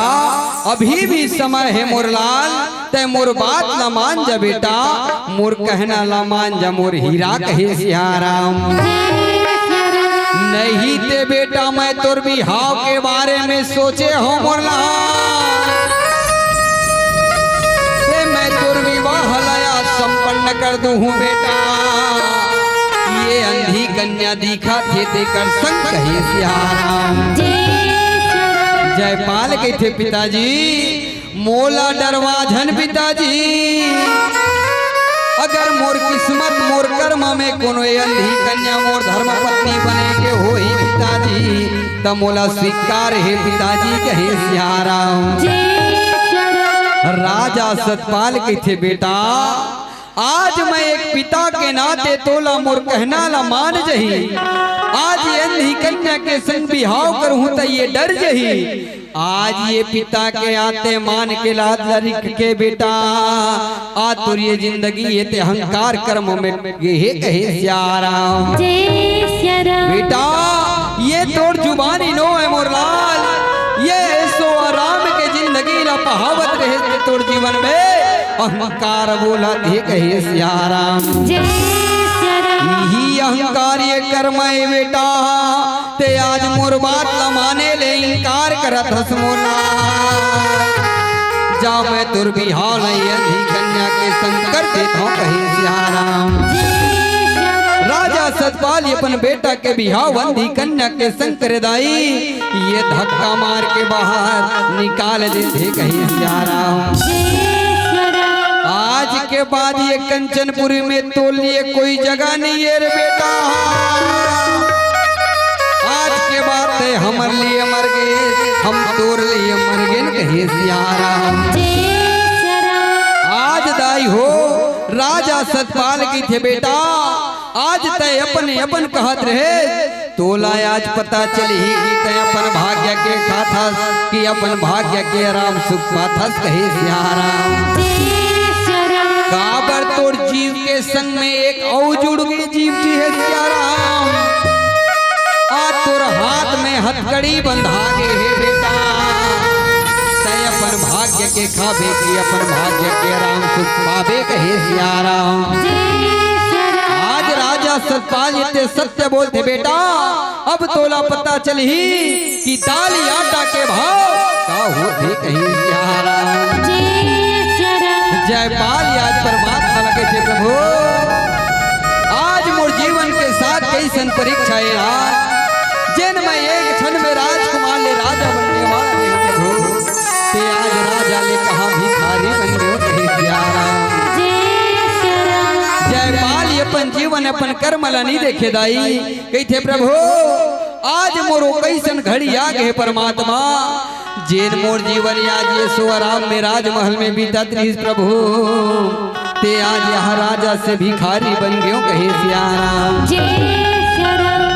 अभी भी समय हे मोर लाल, तैं मोर बात ला मान जा बेटा, मोर कहना ला मान जा मोर हीरा कहे सियाराम। नहीं ते बेटा मैं तोर बिहाव के बारे में सोचे हों मोर लाल। ए, मैं तोर विवाह ला आज संपन्न कर दूहूँ बेटा। ये अंधी कन्या दिखथे तेकर संग कहे सियाराम। जयपाल कहिथे, पिताजी, मोला डरवा झन पिताजी। अगर मोर किस्मत, मोर कर्म में कोनो ये अंधी कन्या मोर धर्म पत्नी बने के होही पिताजी, त मोला स्वीकार हे पिताजी, कहे सियाराम। जय सियाराम। राजा सतपाल कहिथे, बेटा, आज मैं एक पिता के नाते तोला मोर कहना ला मान जही। आज ये अंधी कन्या के संग बिहाव करहूँ त ये डर जही। आज ये पिता के आते मान के लाज ला रिख के बेटा, आ तोर ये जिंदगी ये ते अहंकार कर्म में गे हे कहे सियाराम। जय सियाराम। बेटा, ये तोर जुबानी नो हे मोर लाल, ये ऐसो आराम के जिंदगी ला पहावत रहे ते तोर जीवन में अहंकार बोलथे कहे सियाराम। जय सियाराम। इही अहंकार ये कर्म हे बेटा, ते आज मोर बात ला माने ले इंकार करत हस मोला। जा मैं तोर बिहाव ला ये अंधी कन्या के संग कर देथों कहे सियाराम। राजा सतपाल ये अपन बेटा के बिहाव अंधी कन्या के संग करे दाई, ये धक्का मार के बाहर निकाल देथे कहे सियाराम। आज के बाद ये कंचनपुरी में तोर लिए कोई जगह नहीं हे रे बेटा। आज के बाद ते हमर लिए मर गे, हम तोर लिए मर गेन कहे सियाराम। आज दाई हो, राजा सतपाल कहिथे, बेटा, आज ते अपन अपन कहत रहे, तोला आज पता चलही कि ते अपन भाग्य के खाथस कि अपन भाग्य के आराम सुख पाथस कहे सियाराम। काबर तोर जीव के संग में एक अउ जुड़ गे जीव जी हे सियाराम। आ तोर हाथ में हथकड़ी बंधा गे हे बेटा, ते अपन भाग्य के खाबे कि अपन भाग्य के आराम सुख पाबे कहे सियाराम। आज राजा सतपाल ये ते सत्य बोलथे बेटा, अब तोला पता चलही कि दाल आटा के भाव का होथे कहे सियाराम। जयपाल आज परमात्मा ला कहिथे, प्रभु, आज मोर जीवन के साथ कइसन परीक्षा हे यार, जेन मैं एक क्षण में राजकुमार ले राजा बनने वाला हे प्रभु, ते आज राजा ले कहाँ भिखारी बन गेव कहे सियाराम। जयपाल ये अपन जीवन अपन कर्म ला नहीं देखे दाई, कहिथे, प्रभु, आज मोरो कइसन घड़ी आ गे हे परमात्मा, जेन मोर जीवन आज ये सो आराम में राजमहल में बीतत रहिस प्रभु, ते आज यहाँ राजा से भिखारी बन गेव कहे सियाराम।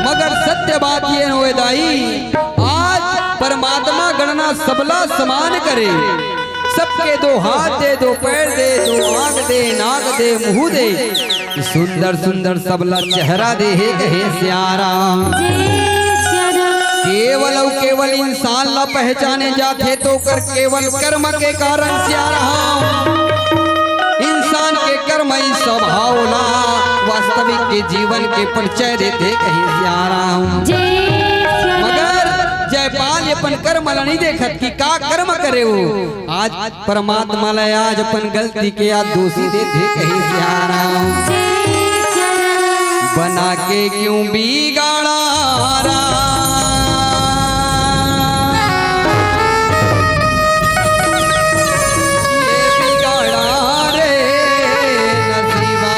मगर सत्य बात ये होय दाई, आज परमात्मा गणना सबला समान करे, सबके दो हाथ दे, दो पैर दे, दो आँख दे, नाक दे, मुँह दे, सुंदर सुंदर सबला चेहरा दे हे कहे सियाराम। केवल अउ केवल इंसान ला पहचाने जाथे तो ओकर केवल कर्म के कारण सियाराम। इंसान के कर्म ही स्वभाव ला वास्तविक के जीवन के परिचय देथे कहे सियाराम। मगर जयपाल ये अपन कर्म ला नहीं देखत कि का कर्म करे हो। आज परमात्मा ला आज अपन गलती के याद दोषी देथे कहे सियाराम। बना के क्यों बिगाड़ा राम, ये बिगाड़ा रे नसीबा।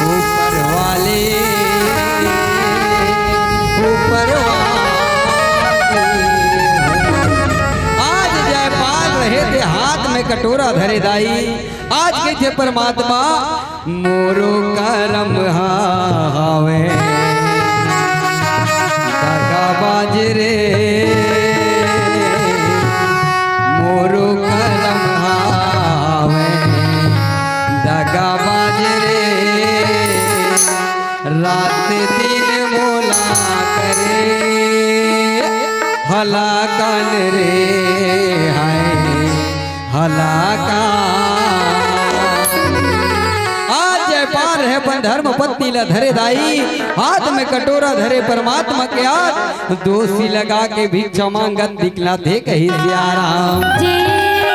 ऊपर कटोरा धरे दाई। आज कहिथे परमात्मा, मोरो करम हावे दगाबाज रे, मोरो करम हावे दगाबाज रे, रात दिन मोला करे हलाकान रे, हाय हलाकान। आज जयपाल रहे अपन धर्म पत्नी ला धरे दाई, हाथ में कटोरा धरे परमात्मा के आज दोसी लगा के भिक्षा मांगत दिखलाथे कहे सियाराम। जय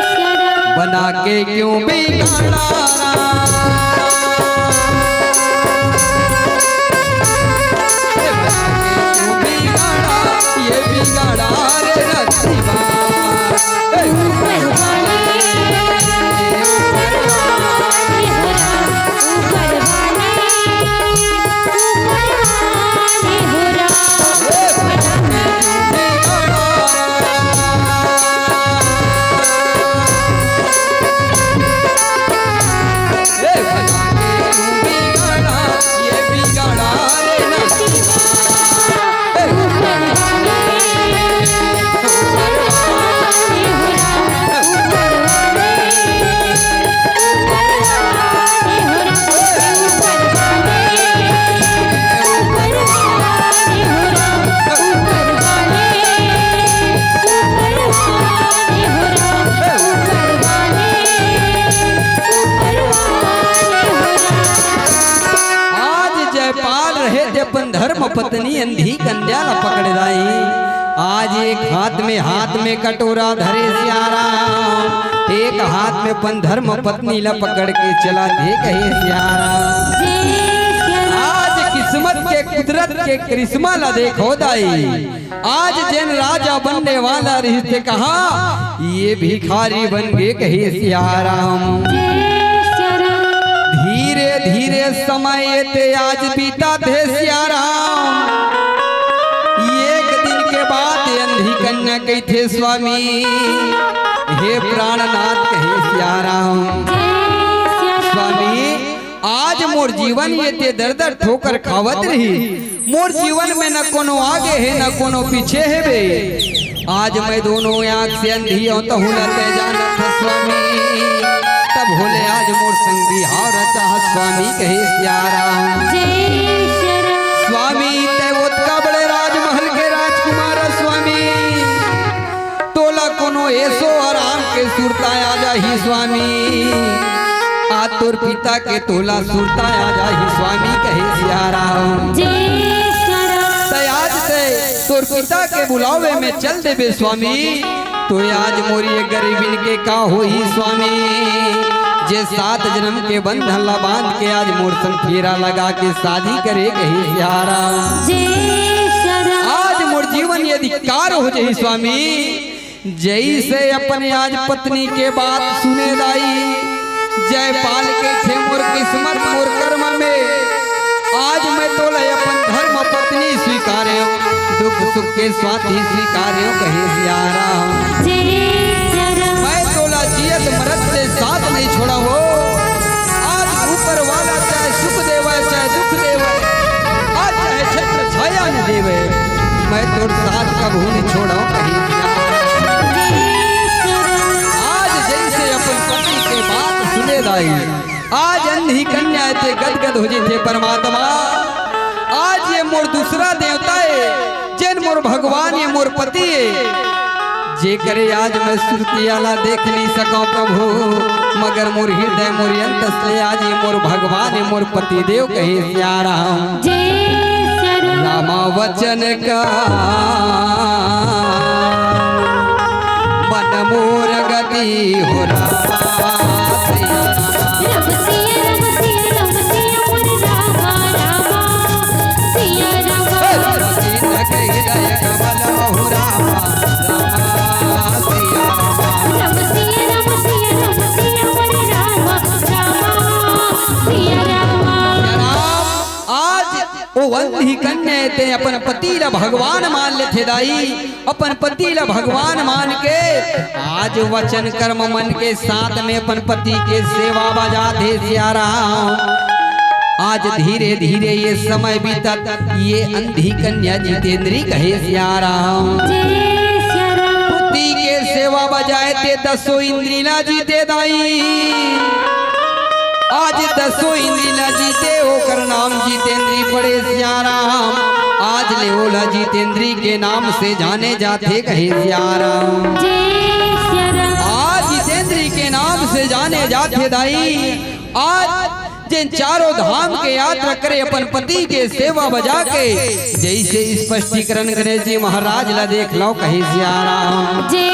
सियाराम। बना के क्यों बिगाड़ा राम? बना के क्यों बिगाड़ा, ये बिगाड़ा रे रतिया। ऊपर वाले, ऊपर वाले हो राम, ऊपर वाले, ऊपर वाले हो राम। आज जयपाल रहे ते अपन धर्म पत्नी अंधी कन्या ला पकड़ दाई। आज एक हाथ में, हाथ में कटोरा धरे सियाराम, एक हाथ में अपन धर्म पत्नी ला पकड़ के चलाथे कहे सियाराम। जय सियाराम। आज किस्मत के, कुदरत के करिश्मा ला देखो दाई। आज जेन राजा बनने वाला रहिस ते कहा, ये भिखारी बन गे कहे सियाराम। जय सियाराम। धीरे धीरे समय ते आज बीताथे सियाराम। एक दिन के बाद ये अंधी कन्या कहिथे, स्वामी, हे प्राणनाथ कहे सियाराम। जय सियाराम। स्वामी, आज मोर जीवन ये ते दर दर ठोकर खावत रही, मोर जीवन में न कोनो आगे हे, न कोनो पीछे हे बे। आज मैं दोनों आँख से अंधी हूँ, तहूँ ला ते जानत हस स्वामी। तब होले आज मोर संग बिहाव रचा हस स्वामी कहे सियाराम। जय सियाराम। स्वामी ते ओतका बड़े राजमहल के राजकुमार हस स्वामी। तोला कोनो ऐसो आराम के सुरता आ जाही स्वामी, आ तोर पिता के तोला सुरता आ जाही स्वामी कहे सियाराम। जय सियाराम। ते आज ते तोर पिता के बुलावे में चल देबे स्वामी, तो आज मोर ये गरीबिन के का होही स्वामी, जे सात जन्म के बंधन ला बांध के आज मोर संग फेरा लगा के शादी करे कहे सियाराम। जय सियाराम। आज मोर जीवन ये धिक्कार हो जाही स्वामी, जइसे अपने आज पत्नी के बात सुने दाई, जयपाल कहिथे मोर किस्मत मोर कर्म में, आज मैं तोला अपन धर्म पत्नी स्वीकारेंव, दुख सुख के साथी स्वीकारेंव कहे सियाराम। जय सियाराम। मैं तोला जियत मरत ले साथ नहीं छोड़ावों। आज ऊपर वाला चाहे सुख देवे, चाहे दुख देवे, आज चाहे छत्र छाया न देवे, मैं तोर साथ कभू नहीं छोड़ावों कहे सियाराम। आज जइसे अपन पति के बात सुने दाई, आज अंधी कन्या ते गदगद हो जथे परमात्मा। आज ये मोर दूसरा देवता हे, जेन मोर भगवान हे, मोर पति हे, जेकरे आज मैं सुरतिया ला देख नहीं सकंव प्रभु, मगर मोर हृदय मोर अंतस ले आज ये मोर भगवान हे, मोर पति देव कहे सियाराम। जय सियाराम। रामा वचन का मन मोर गति हो राम। राम सिया राम सिया राम सिया मोर रामा रामा सिया रामा। राम सीता के हृदय कमल महु रामा, रामा सिया रामा। राम सिया राम सिया राम सिया मोर रामा रामा सिया रामा। आज ओ वंश ही कन्या ते अपन पति ला भगवान मान लेथे दाई, अपन पति ला भगवान मान के आज वचन कर्म मन के साथ में अपन पति के सेवा बजात हे सियाराम। आज धीरे धीरे ये समय बीतत, ये अंधी कन्या जितेंद्री कहे सियाराम। जय सियाराम। पति के सेवा बजाए ते दसों इंद्री ला जीते दाई। आज दसों इंद्री ला जीते, ओकर नाम जितेंद्री पड़े सियाराम। आज ले ओला जितेंद्री के नाम से जाने जाथे कहे सियाराम। जय सियाराम। आज जितेंद्री के नाम से जाने जाथे दाई। आज जेन चारों धाम के यात्रा करे अपन पति के सेवा बजा के, जैसे स्पष्टीकरण गणेश जी महाराज ला देख लो कहे सियाराम। जय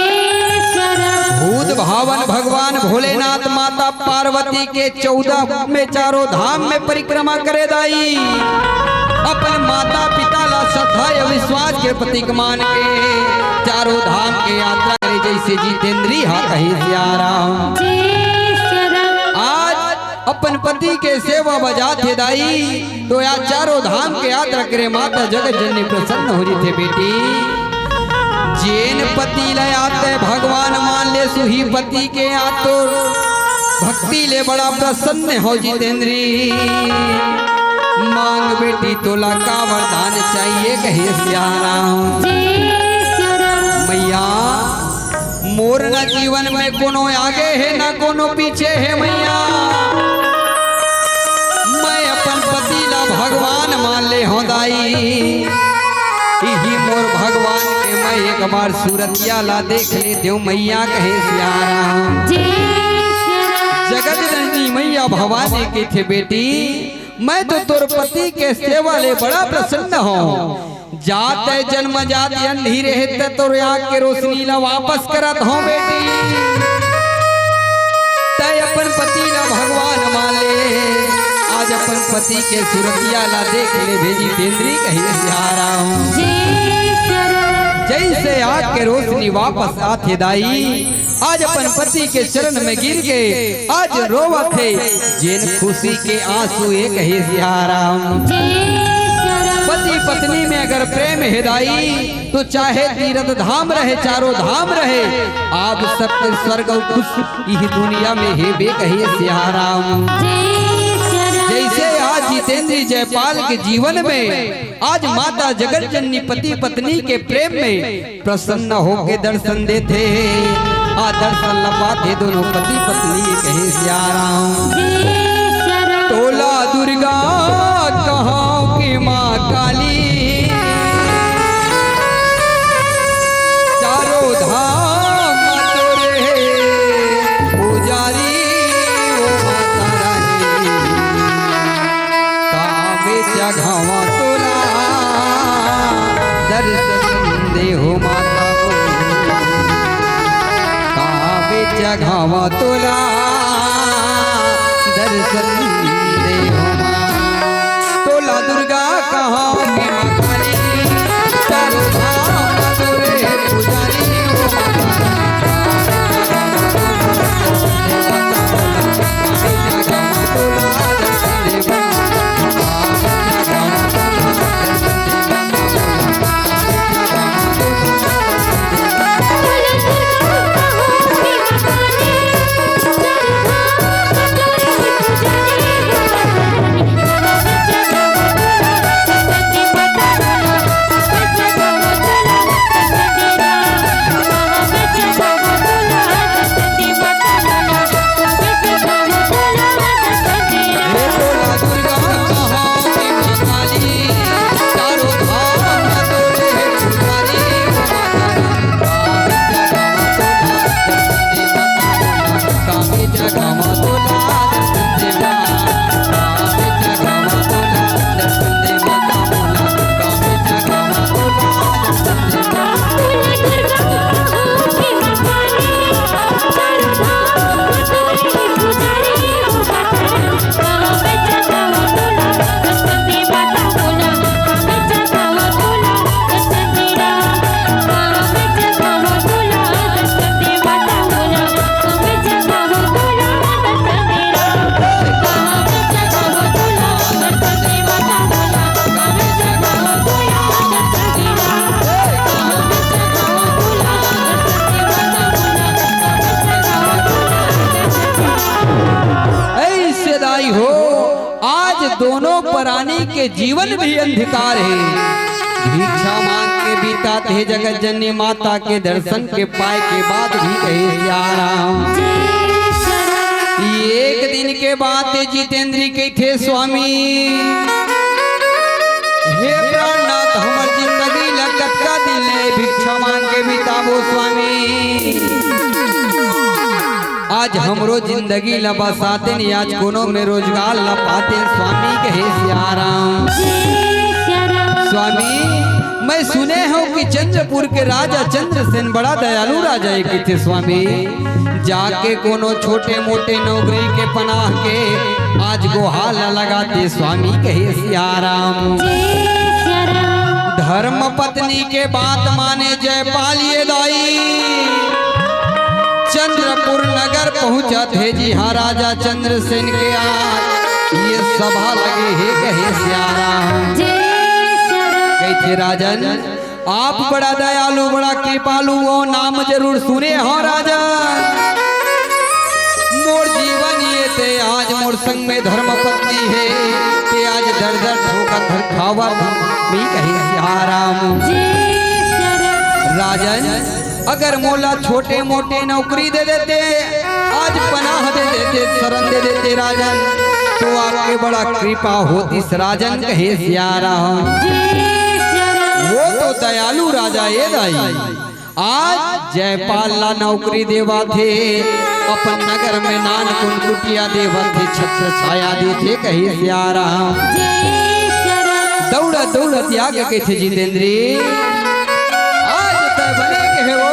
सियाराम। भूत भावन भगवान भोलेनाथ माता पार्वती के चौदह में चारों धाम में परिक्रमा करे दाई। अपन माता पिता ला श्रद्धा या विश्वास के प्रतीक मान के चारों धाम के यात्रा करे जैसे जितेंद्री हा कहे सियाराम। जय सियाराम। आज अपन पति के सेवा बजात हे दाई, तो या चारों धाम के यात्रा करे माता जगत जननी प्रसन्न हो जथे बेटी। जेन पति ला आते भगवान मान ले, सुही पति के आतुर भक्ति ले बड़ा प्रसन्न हो जितेंद्री। मांग बेटी तोला का वरदान चाहिए कहे सियाराम। जय सियाराम। मैया मोर न जीवन में कोनो आगे हे, न कोनो पीछे हे मैया। मैं अपन पति ला भगवान मान ले हो दाई। इही मोर भगवान के मैं एक बार सूरतिया ला देख लेतेंव मैया कहे सियाराम। जय सियाराम। जगत जननी मैया भवानी कथे बेटी, मैं तो तोर पति के सेवा ले बड़ा प्रसन्न हों। जात जन्म जात अंधी रहे त तोर आँख के रोशनी ला वापस करत हों बेटी। तै अपन पति ला भगवान मान ले, आज अपन पति के सूरतिया ला देख ले जितेंद्री कहे सियाराम। जय सियाराम। जैसे आँख के रोशनी वापस आथे दाई, आज अपन पति के चरण में गिर के आज रोवत हे, जेन खुशी के आंसू हे कहे सियाराम। जय सियाराम। पति पत्नी में अगर प्रेम हे दाई, तो चाहे तीरथ धाम रहे, चारों धाम रहे, आप सत्य स्वर्ग अउ खुश इही दुनिया में हेबे कहे सियाराम। जय सियाराम। जैसे आज जितेंद्री जयपाल के जीवन में आज माता जगत जननी पति पत्नी के प्रेम में प्रसन्न होके दर्शन देथे। आ दर्शन ल पाथे दोनों पति पत्नी कहे सियाराम। जय सियाराम। तोला दुर्गा कहां के माँ काली, चारों धाम तोरे पुजारी ओ माता रानी। कामे चघावा तोला दर्शन दे हो माता। कामे चघावा तोला दर्शन दे हो माँ। तोला दुर्गा कहां के माँ काली, चारों धाम तोरे पुजारी हो माता। के जीवन भी अंधकार हे। भिक्षा मांग के बिताथे जगत जननी माता के दर्शन के पाए के बाद भी कहे सियाराम। एक दिन के बात हे जितेंद्री कहिथे स्वामी, हे प्राणनाथ, हमर जिंदगी ला कतका दिन ले भिक्षा मांग के बिताबो स्वामी। आज हमरो जिंदगी ला बसाते नहीं, आज कोनो में रोजगार ला पाते स्वामी कहे सियाराम। स्वामी, मैं सुने हूँ कि चंद्रपुर के राजा चंद्रसेन बड़ा दयालु राजा हे कहिथे स्वामी। जाके कोनो छोटे मोटे नौकरी के पनाह के आज गोहार ला लगाते स्वामी कहे सियाराम। धर्म पत्नी के बात माने जयपाल ये दाई चंद्रपुर नगर पहुंचत हे जी हाँ राजा चंद्रसेन के आज ये सभा लगे हे कहे सियाराम। कहिथे राजन, आप बड़ा दयालु, बड़ा कृपालु, वो नाम जरूर सुने हो राजन। मोर जीवन ये ते आज मोर संग में धर्म पत्नी हे, ते आज दर दर ठोकर घर खावत मी कहे सियाराम। राजन, अगर मोला छोटे मोटे नौकरी दे देते, आज पनाह दे देते, शरण दे देते राजन, तो आपके बड़ा कृपा होतीस राजन कहे सियाराम। वो तो दयालु राजा ये दाई, आज जयपाल ला नौकरी देवत हे, अपन नगर में नानकुन कुटिया देवत हे, छत्र छाया देथे कहे सियाराम। दौड़त दौड़त आगे कहिथे जितेंद्री, आज तय बने के हे वो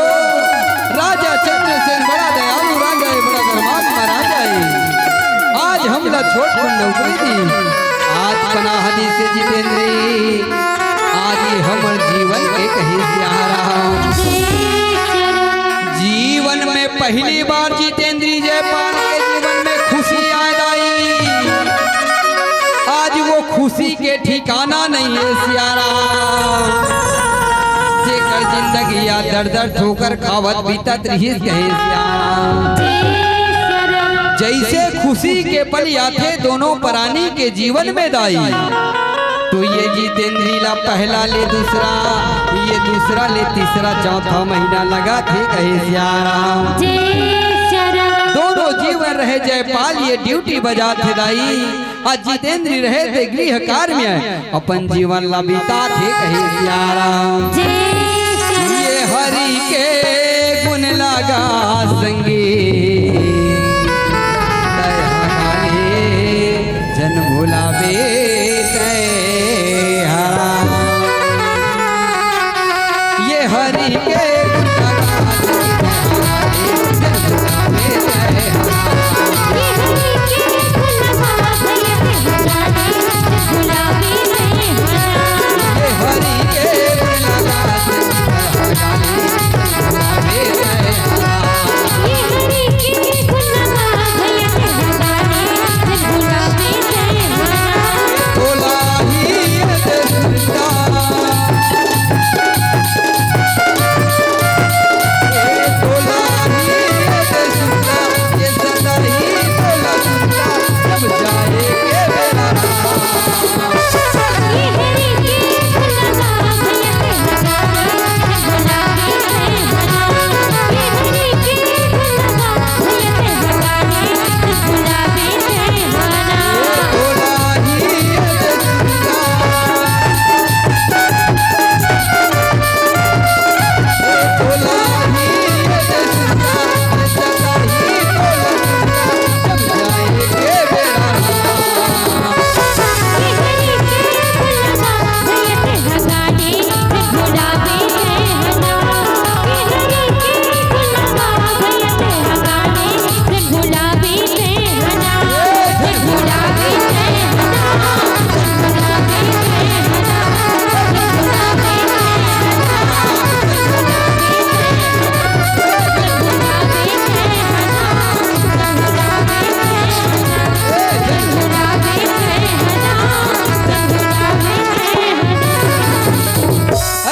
राजा चंद्रसेन बड़ा दयालु राजा हे, बड़ा धर्मात्मा राजा हे। आज हमला छोट कुन नौकरी दी, आज पनाह दीसे जितेंद्री, आज ही हमर जीवन के कहे सियाराम। जीवन में पहली बार जितेंद्री जयपाल के जीवन में खुशी आए आई। आज वो खुशी के ठिकाना नहीं हे सियाराम। जेकर जिंदगी या दर दर ठोकर खावत बीतत रहिस कहे सियाराम। जैसे खुशी के पल आथे दोनों परानी के जीवन में दाई, तो ये जितेंद्री ला पहला ले दूसरा, ये दूसरा ले तीसरा, चौथा महीना लगाथे कहे सियाराम। दोनों जीवन रहे जयपाल ये ड्यूटी बजाथे दाई, अउ जितेंद्री रहे ते गृह कार्य में अपन जीवन ला बिताथे कहे सियाराम। ये हरि के गुण लगा संगी, दया काले जन भुलावे तय हरा। ये हरि के गुण लगा संगी, दया काले जन भुलावे तय हरा।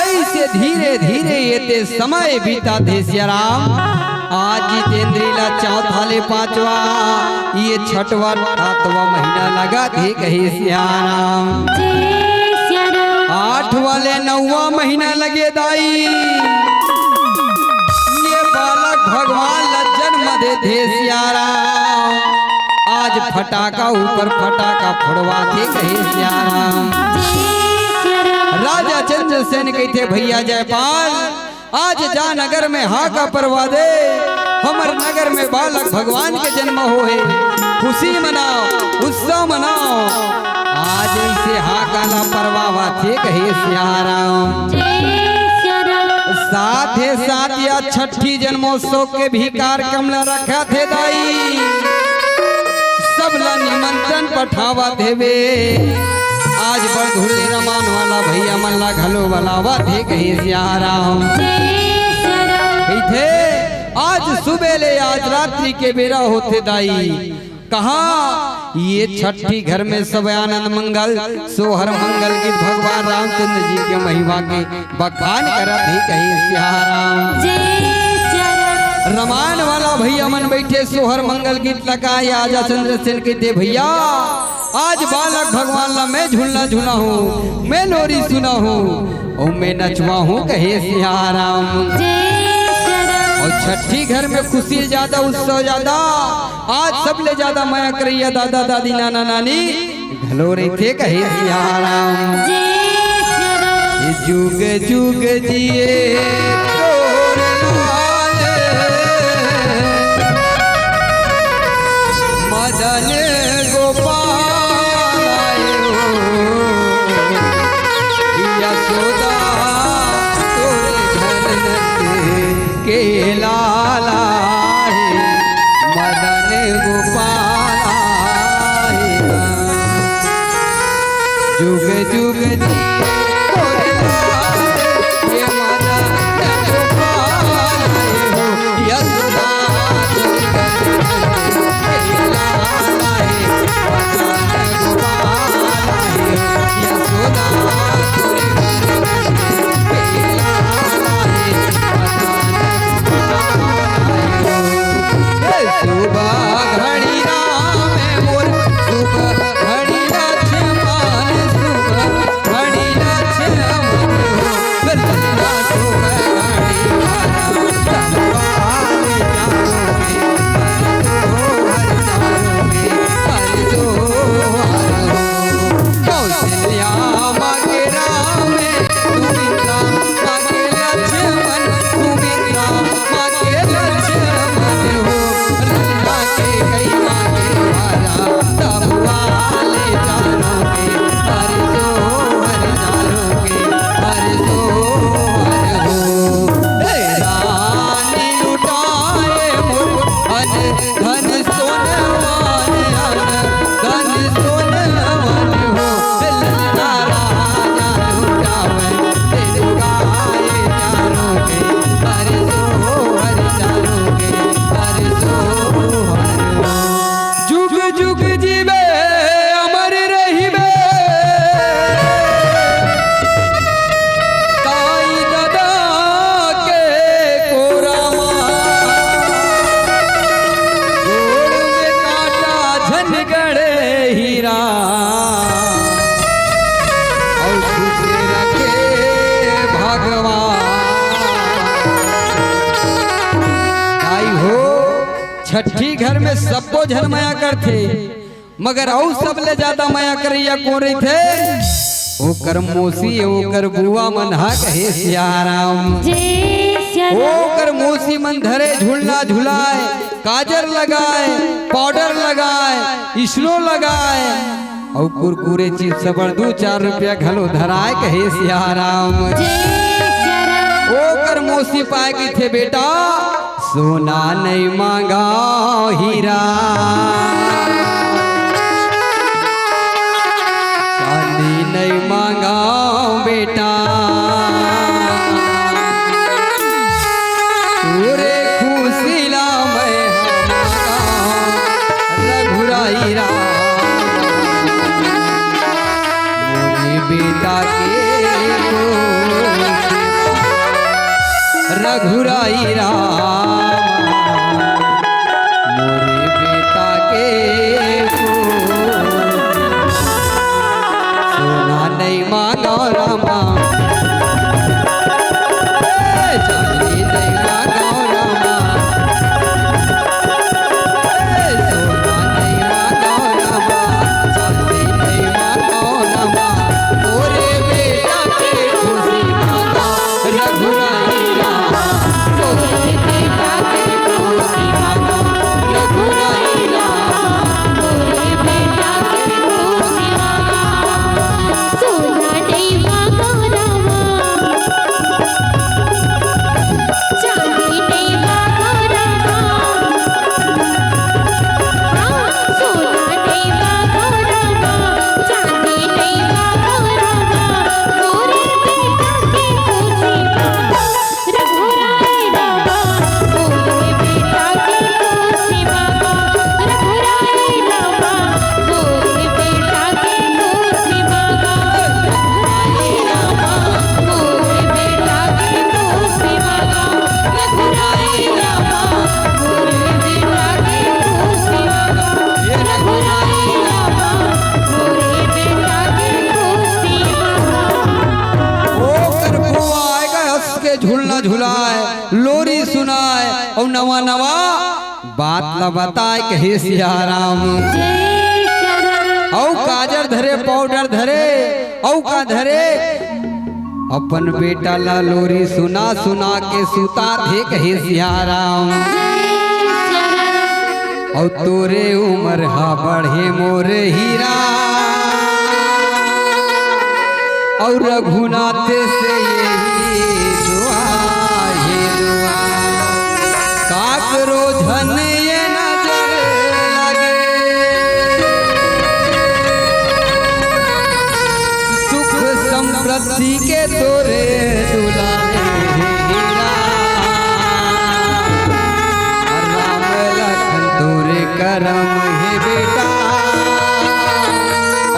ऐसे धीरे धीरे ये ते समय बीता थे सियाराम। आज जितेंद्री ला चौथा ले पांचवा, ये छठवा सातवा महीना लगत हे कहे सियाराम। जय सियाराम। आठवा ले नौवा महीना लगे दाई, ये बालक भगवान ला जन्म देथे सियाराम। आज फटाका ऊपर फटाका फोड़वाथे कहे सियाराम। जय सियाराम। राजा चंद्रसेन कहिथे, भैया जयपाल, आज जा नगर में हाका परवा दे, हमर नगर में बालक भगवान के जन्म होहे, खुशी मनाओ, उत्सव मनाओ। आज इसे हाका ला परवावाथे कहे सियाराम। जय सियाराम। साथे साथ या छठी जन्मोत्सव के भी कार्यक्रम ला रखथे दाई, सब ला निमंत्रण पठावत हेवे। आज बड़धुरली रमान वाला भैया मन ला घलो बलावत हे कहे सियाराम। जय सियाराम। कहिथे, आज सुबह ले आज रात्रि के बेरा होथे दाई, कहाँ ये छठी घर में सब आनंद मंगल, सोहर मंगल गीत, भगवान रामचंद्र जी के महिमा के बखान करत हे कहे सियाराम। जय सियाराम। रमान वाला भैया मन बैठे सोहर मंगल गीत लगाए, आजा चंद्रसेन कहिथे, भैया आज बालक भगवान ला मैं झूलना झूला हूँ, मैं लोरी सुना हूँ, ओ मैं नचवा हूँ कहे सियाराम। जय सियाराम। और छठी घर में खुशी ज्यादा, उत्सव ज्यादा, आज सबले ज्यादा मया करैया दादा दादी नाना नानी घलो रहिथे कहे सियाराम। जय सियाराम। जुग जुग जिए तोर लाल मदन गोपाल आयो। यशोदा तोरे घर नंद के लाला हे, मदन गोपाल हे। जुग जुग जिए तोरे लाल, ये मदन गोपाल हे हो, यशोदा तोरे घर नंद के लाला हे, मदन गोपाल हे, यशोदा तोरे घर नंद के लाला हे। शुभ घड़ी राम मोर, शुभ घड़ी लक्ष्मण, शुभ घड़ी लक्ष्मण हो, ललना शुभ घड़ी वाला, तलवार जाओगे, हर जाओगे, हर जो हर हो। कौशल्या माँ के राम, सुमित्रा माँ के लक्ष्मण, सुमित्रा माँ के लक्ष्मण हो, ललना के कई माँ के वाला, तब वाले जानो के, हर जो हर जानो के, हर जो हर हो। हे रानी लुटाए मोर अन धन सोनवान, अन धन सोनवान हो, ललना राजा लुटावे, तेरे गाए चारों के, हर सो हर चारों के, हर सो हर हो। जुग जुग जीवे अमर रहिबे, ताई ददा के कोरा मा, गोड़ में कांटा झन गड़े हीरा, अउ खुश रखे भगवान। आई हो, छठी घर में सब्बो झन मया करथे, मगर अउ सबले ज्यादा मया करइया कोन रहिथे? ओकर मौसी, ओकर बुआ मन ह कहे सियाराम। जय सियाराम। ओकर मौसी मन धरे झुलना झुलाए, काजर लगाए, पाउडर लगाए, स्नो लगाए, अउ कुरकुरे चिप्स बर दू चार रुपया घलो धराए कहे सियाराम। जय सियाराम। ओकर मौसी पाए कहिथे, बेटा, सोना नइ मांगव हीरा, चांदी नइ मांगव बेटा, तोरे खुशी ला मैं मांगव रघुराई राम। मोरे बेटा के तो रघुराई राम। झुलाय, लोरी सुनाय, अउ नवा नवा बात ला बताय कहे सिया राम। अउ काजर धरे, पाउडर धरे, अउ का धरे, अपन बेटा ला लोरी सुना सुना के सुताथे कहे सिया राम। अउ तोरे उमर हा बढ़े मोर हीरा, अउ रघुनाथ से यही दुआ, हे दुआ, काकरो झन ये नजर लगे। सुख समृद्धि के तोरे दुलारे हे हीरा। राम लखन तोरे करम हे बेटा,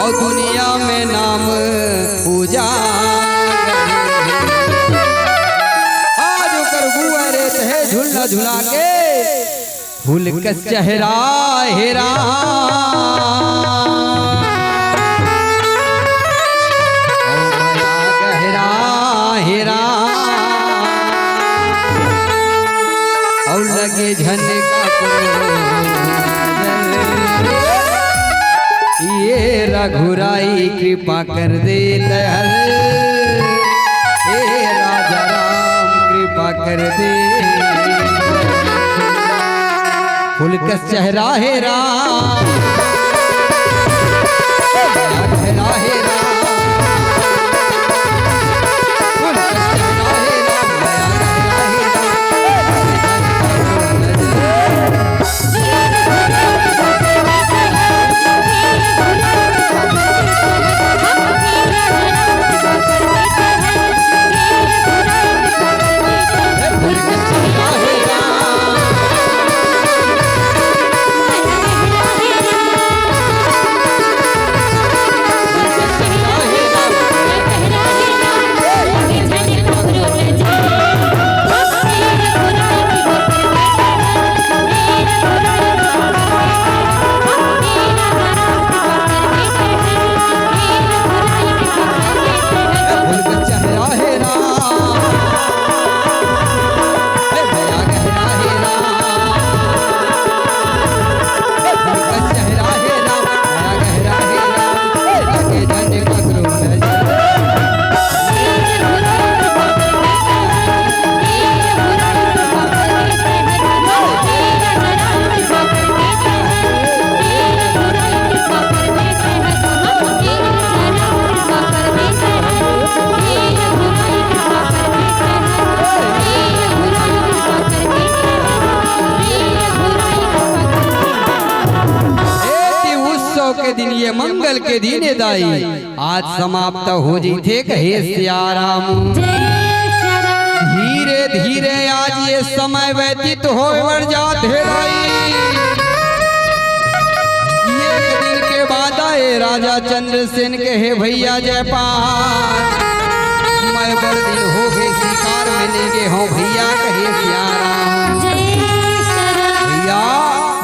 अउ दुनिया में नाम उजागर हे। आज ओकर गुआ रे तहे झुलना झुला के फूल कस चेहरा हे राम। ओ बड़ा गहरा हे राम। अउ लगे झन काकरो नजर। ये रघुराई कृपा कर दे तहर, हे राजा राम कृपा कर दे। फूल कस चेहरा हे राम, चेहरा हे राम। फूल कस चेहरा हे राम, चेहरा हे राम। ए, उत्सव के दिन, ये मंगल के दिन, ए दाई, आज समाप्त हो जइथे कहे सिया राम। धीरे धीरे आज ये समय व्यतीत होय बर जात हे दाई। एक दिन के बाद आए राजा चंद्रसेन कहे, "भैया जयपाल, मैं बड़ दिन हो गए शिकार में नहीं गए हूँ भैया," कहे सिया राम। भैया,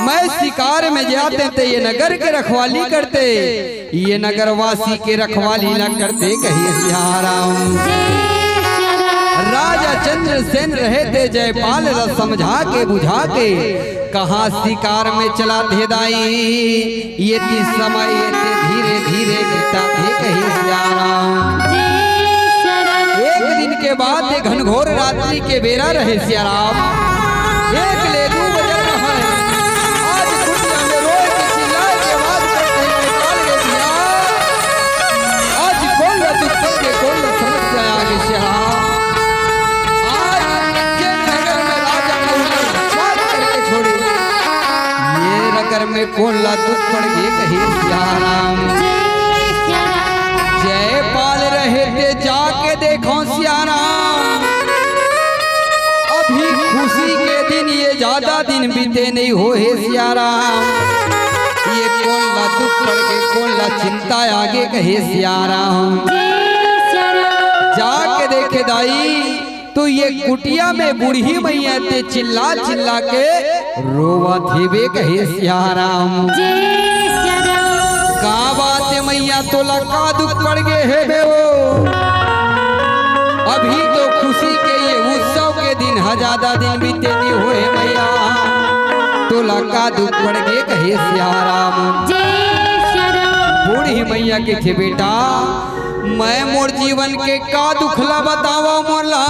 मैं शिकार में जाते तो ये नगर के रखवाली करते, ये नगरवासी के रखवाली ला करते कहे सिया राम। राजा चंद्रसेन रहे ते जयपाल ला समझा के बुझा के कहाँ शिकार में चला थे दाई। ये ती समय ये ते धीरे धीरे बीता थे कहे सिया राम। एक दिन के बाद ये घनघोर रात्रि के बेरा रहे सिया राम। एक ले दू बजत रहय। आज कुटिया में रोए के चिल्लाए के आवाज करते हुए निकाल गए भैया। आज कोन ला दुख के कोन ला समस्या आगे सिया राम। आज के नगर में राजा को उन्हें छाप करके छोड़े। ये नगर में कोन ला दुख पड़ गए कहे सिया राम। जयपाल रहे ते जाके देखो सिया राम। अभी खुशी के दिन ये ज्यादा दिन बीते नहीं हो हे सिया राम। ये कोन ला दुख पड़ के कोन ला चिंता आगे कहे सिया राम। जाके देखे दाई तो ये कुटिया में बूढ़ी मैया ते चिल्ला चिल्ला के रोवत हेबे कहे सिया राम। का बात हे मैया तोला का दुख पड़ गे हेबे ओ। अभी तो खुशी के ये उत्सव ज्यादा दिन बीते नहीं होए मैया, तोला का दुख पड़ गे कहे सियाराम। जय सियाराम। बूढ़ी मैया कहिथे, बेटा, मैं मोर जीवन के का दुख ला बतावंव मोला।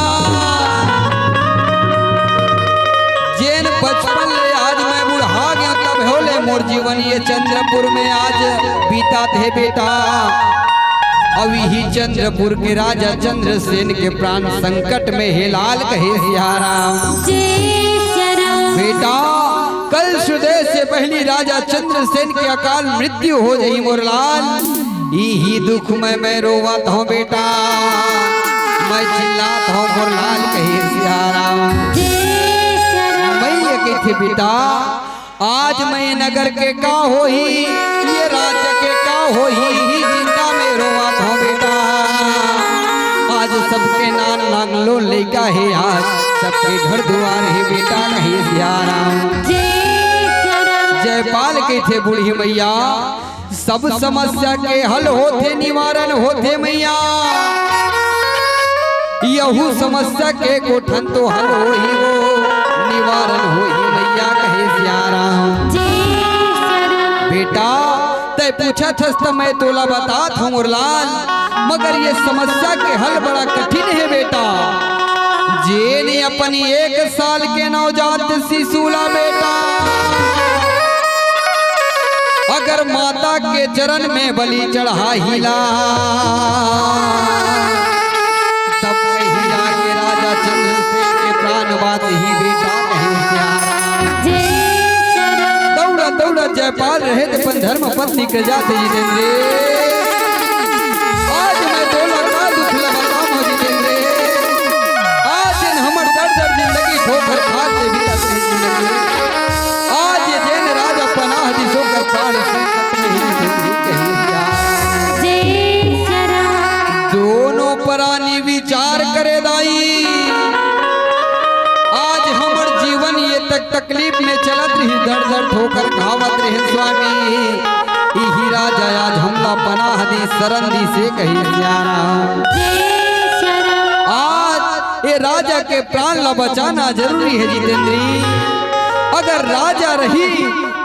जेन बचपन ले आज मैं बुढ़ा गेंव, तब होले मोर जीवन ये चंद्रपुर में आज बीतात हे बेटा। अउ इही चंद्रपुर के राजा चंद्रसेन के प्राण संकट में हे लाल कहे सियाराम। जय सियाराम। बेटा, कल सूर्योदय से पहली राजा चंद्रसेन के अकाल मृत्यु हो जाही मोर लाल। इही दुख में मैं रोवत हंव बेटा, मैं चिल्लात हंव मोर लाल कहे सियाराम। जय सियाराम। मैया कहिथे बेटा, आज मैं नगर के का होही, ये राज्य के का होही, इही चिंता में रोवत हंव बेटा। आज सबके नान नान लो लइका हे, आज सबके घर दुआर हे बेटा कहे सियाराम। जय सियाराम। जयपाल कहिथे बूढ़ी मैया, सब समस्या के हल होथे, निवारण होथे मैया। यहू समस्या के कोठन तो हल होही वो, निवारण होही मैया कहे सियाराम। जय सियाराम। बेटा, तैं पूछत हस त मैं तोला बतात हंव मोर लाल, मगर ये समस्या के हल बड़ा कठिन हे बेटा। जेन अपन एक साल के नवजात शिशु ला बेटा अगर माता के चरण में बलि चढ़ाही ला, तब कहीं जाके राजा चंद्रसेन के प्राण बाँचही बेटा कहे सियाराम। जय सियाराम। दौड़ा दौड़ा जयपाल रहे त अपन धर्म पत्नी के जात जितेंद्र। आज मैं तोला का दुख ला बतावंव जितेंद्र। आज जेन हमर दर दर जिंदगी ठोकर खात ले बीतत रहे जिंदगी। आज जेन राजा पनाह दिस ओकर प्राण संकट में हे जितेंद्र कहे सियाराम। जय सियाराम। दोनों परानी विचार करे दाई, आज हमर जीवन ये तक तकलीफ में चलत रहिस, दर दर ठोकर खावत रहिस स्वामी। इही राजा आज हमला पनाह दिस, शरण दिस हे कहे सियाराम। जय सियाराम। आज ए राजा के प्राण ला बचाना जरूरी हे जितेंद्र। अगर राजा रही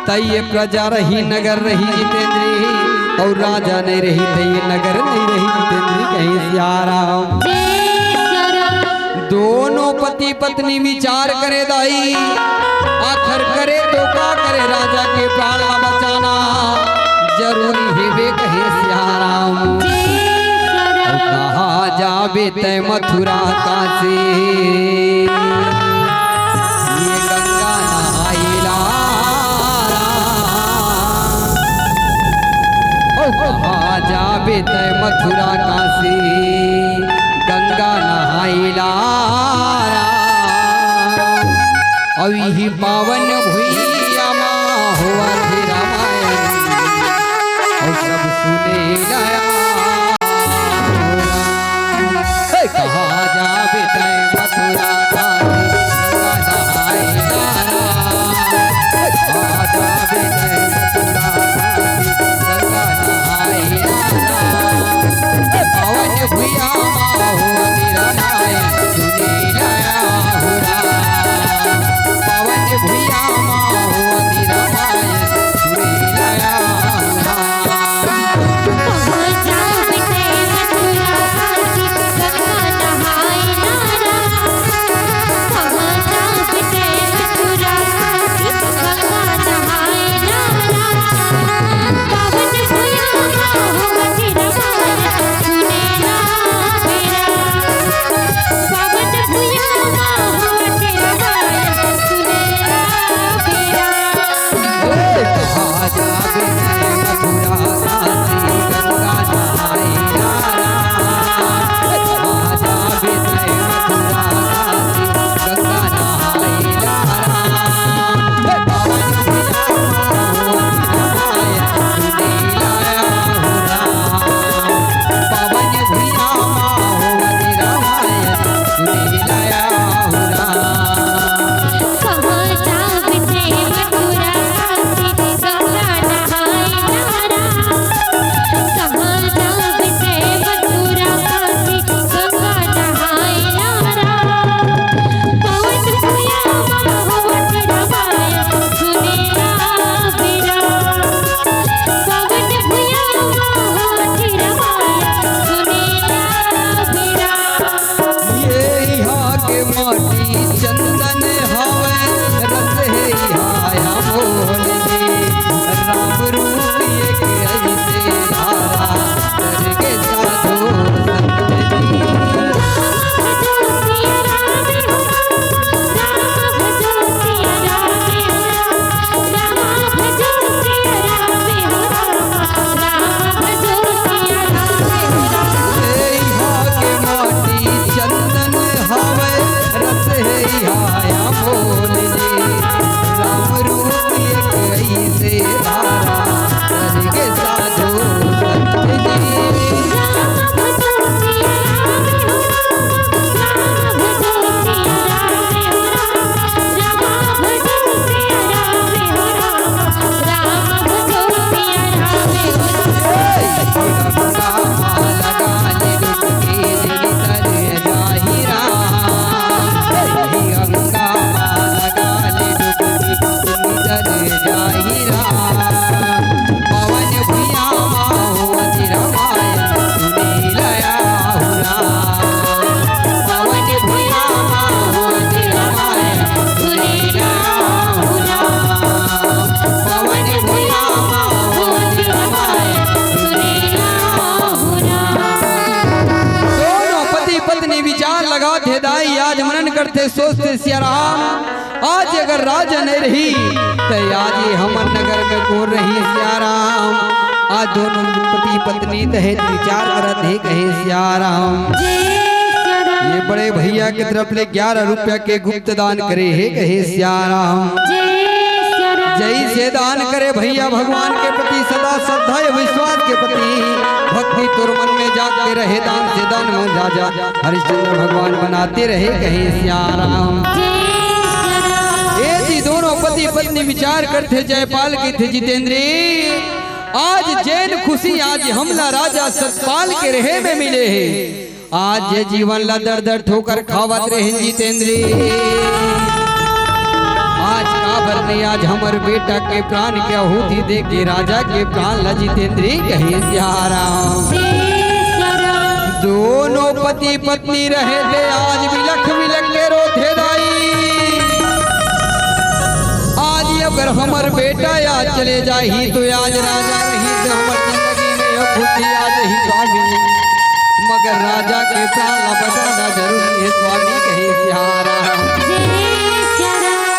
त ये प्रजा रही, नगर रही जितेंद्र, अउ राजा नहीं रही त ये नगर नहीं रही जितेंद्र कहे सियाराम। जय सियाराम। दोनों पति पत्नी विचार करे दाई, आखर करे तो का करे, राजा के प्राण ला बचाना जरूरी हेबे कहे सियाराम। जय सियाराम। कहाँ जाबे तैं मथुरा काशी, ये गंगा नहाइला राम। ओ कहाँ जाबे तैं मथुरा काशी, गंगा नहाइला राम। अउ इही पावन भुइयाँ मा होवथे रामायण, अउ सब सुने ला हे कहाँ जाबे तैं मथुरा काशी, गंगा नहाइला राम। हे कहाँ जाबे तैं मथुरा काशी, गंगा नहाइला राम। हे पावन भुइयाँ मा होवथे रामायण, सुने ला हो राम। पावन भुइयाँ मा लगाथे दाई, आज मनन करथे सोचथे सिया राम, आज अगर राजा नइ रही, त आज ये हमर नगर में कोन रही सिया राम। आज दोनों पति पत्नी दहेज विचार करत हे कहे सिया राम। ये बड़े भैया के तरफ ले ग्यारह रुपया के गुप्त दान करे हे कहे सिया राम। जय से दान करे भैया भगवान के प्रति सदा श्रद्धा या विश्वास के प्रति भक्ति तोर मन में जाग के रहे, दान से दान मन राजा हरिश्चंद्र भगवान बनाते रहे कहे सिया राम। ए जी दोनों पति पत्नी विचार करथे जयपाल कहिथे जितेंद्री, आज जेन खुशी आज हमला राजा सतपाल के रहे में मिले हे, आज जे जीवन ला दर दर ठोकर खावत रहेन जितेंद्री, आज काबर नहीं, आज हमर बेटा के प्राण के आहुति दे के राजा के प्राण ला जितेंद्री कहे सिया राम। दोनों पति पत्नी रहे थे, आज बिलख बिलख के रोथे दाई। आज अगर हमर बेटा आज चले जाही तो आज राजा रही तो हमर जिंदगी में खुशी आ जाही स्वामी। मगर राजा के प्राण ला बचाना जरूरी हे स्वामी कहे सिया राम।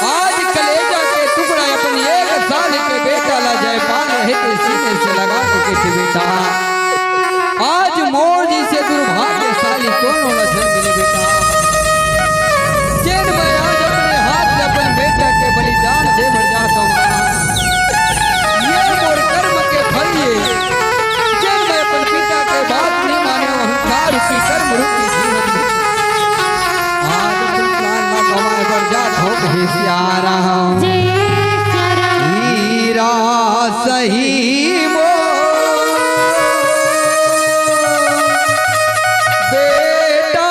आज कलेजा के टुकड़ा अपन एक साल के बेटा ला जयपाल रहे के सीने से लगा के कहिथे बेटा, आज मोर जइसे दुर्भाग्यशाली कोनो ला झन मिले बेटा। जेन मैं आज अपने हाथ से अपन बेटा के बलिदान दे बर जात हूँ। ये मोर कर्म के फल ये, जेन मैं अपन पिता के बात नहीं माने, अहंकार रूपी कर्म रूपी जीवन में आज अपन प्राण ला गंवाए बर जात हूँ कहे सिया राम। हीरा सही मोर बेटा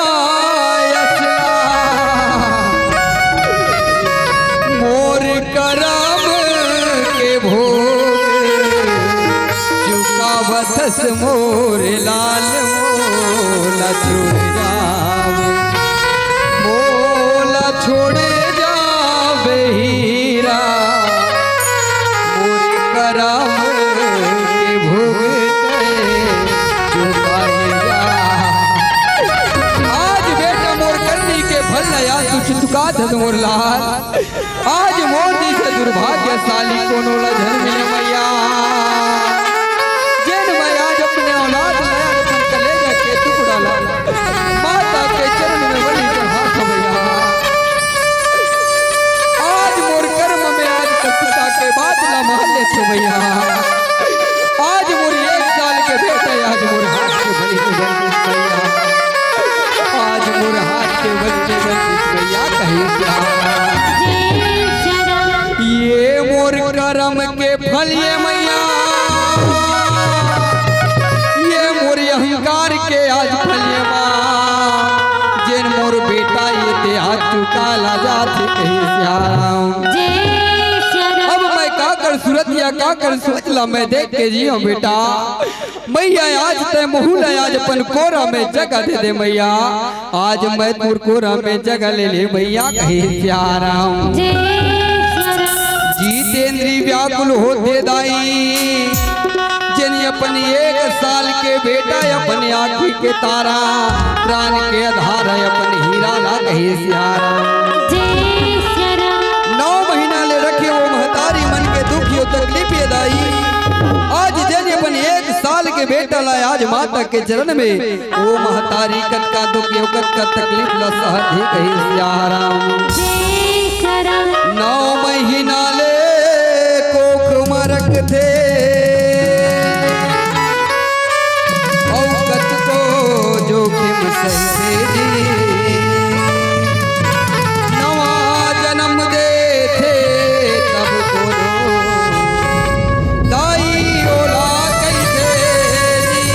असला, मोर करम के भोग चुकावथस मोर लाल, मोला छोड़ जावे, मोला छोड़ जावे हीरा। मोर करम के भोग तैं चुकाए जा। आज बेटा मोर करनी के फल ला आज तू चुका दे मोर लाल। आज मोर जइसे दुर्भाग्यशाली कोनो ला झन मिले मैया। जेन मैं आज अपने औलाद ला, अपन कलेजा के टुकड़ा ला माता के चरण में बलि चढ़ात हँव भैया। आज मोर कर्म में आज कर पिता के बात ला मान लेथँव भैया। आज मोर एक साल के बेटा आज मोर हाथ के बलि चढ़ दिस भैया। आज मोर हाथ के बलि चढ़ दिस भैया कहे सिया राम। ये मोर करम के फल ये मैया, ये मोर अहंकार के आज फल ये माँ, जेन मोर बेटा ये तैं आज चुका ला जाथे कहे सिया राम। अब मैं का कर सूरत या का कर सोच ला मैं देख के जियँव बेटा। मैया आज तैं महू ला आज अपन कोरा में जगह दे दे मैया। आज मैं तोर कोरा में जगह ले ले भैया कहे सिया राम। जितेंद्री व्याकुल होथे दाई, जेन अपन एक साल के बेटा अपन आँखी के तारा, प्राण के आधार अपन हीरा ला कहे सिया राम। नौ महीना ले रखे वो महतारी मन के दुख यो तकलीफ ये दाई, आज जेन अपन एक साल के बेटा ला आज माता के चरण में ओ महतारी कतका दुख यो, कतका तकलीफ ला सहत हे कहे सिया राम। नौ महीना ले कोख म रखथे, अउ कतको जोखिम सहिथे जी। नवा जनम देथे तब कोनो दाई ओला कहिथे जी।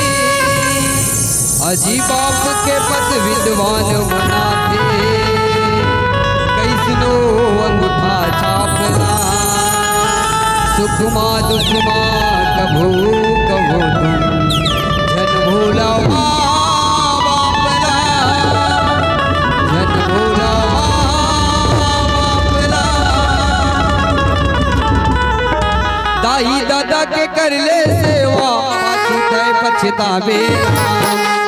अजी बाप के पद विद्वान बनाथे, कइसनो अंगूठा छाप ला। सुख मा दुख मा कभू कभू तुम झन भूला माँ बाप ला, झन भूला माँ बाप ला। दाई ददा के कर ले सेवा, पाछू तैं पछताबे।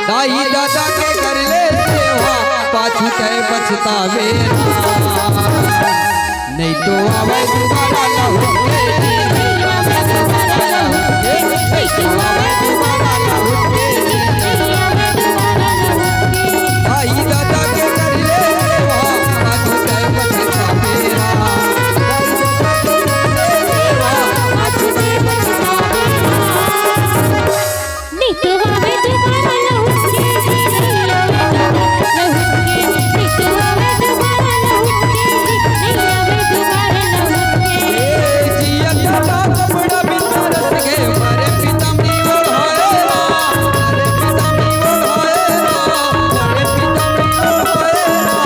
दाई ददा के कर ले सेवा, पाछू तै पछतावे ना। नहीं तो आवे दोबारा लहुट के, नहीं तो आवे दोबारा लहुट के, नहीं तो आवे दोबारा लहुट के। आई दादा के कर ले सेवा, पाछू तै पछतावे ना। आई दादा के कर ले सेवा, पाछू तै पछतावे ना। नितवा में दोबारा लहुट के, लहुट के, नितवा में दोबारा लहुट के, नितवा में दोबारा लहुट के। ए जिया दादा कपड़ा बिना रस के, मारे पीताम्बरी ओढ़ाए रा, मारे पीताम्बरी ओढ़ाए रा, मारे पीताम्बरी ओढ़ाए रा।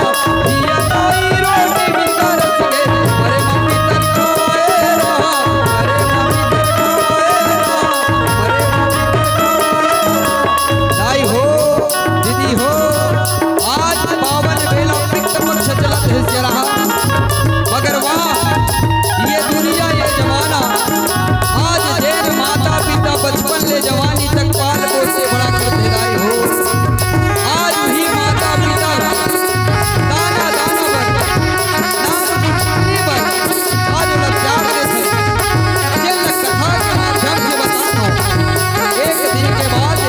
जिया दाई रोटी बिना रस के, मारे मम्मी तरसाए रा, मारे मम्मी तरसाए रा, मारे मम्मी तरसाए रा। दाई हो, दीदी हो, आज पावन बेला पितृपक्ष चलत हे सियारा। मगर वाह, ये दुनिया, ये जमाना, आज जेन माता पिता बचपन ले जवानी तक पाल पोस के बड़ा करथे दाई हो। आज भी माता पिता दाना दाना बर, नाम की पानी बर, आज ओला त्याग देथे। जेन ल कथा के माध्यम से बतात हौं। एक दिन के बाद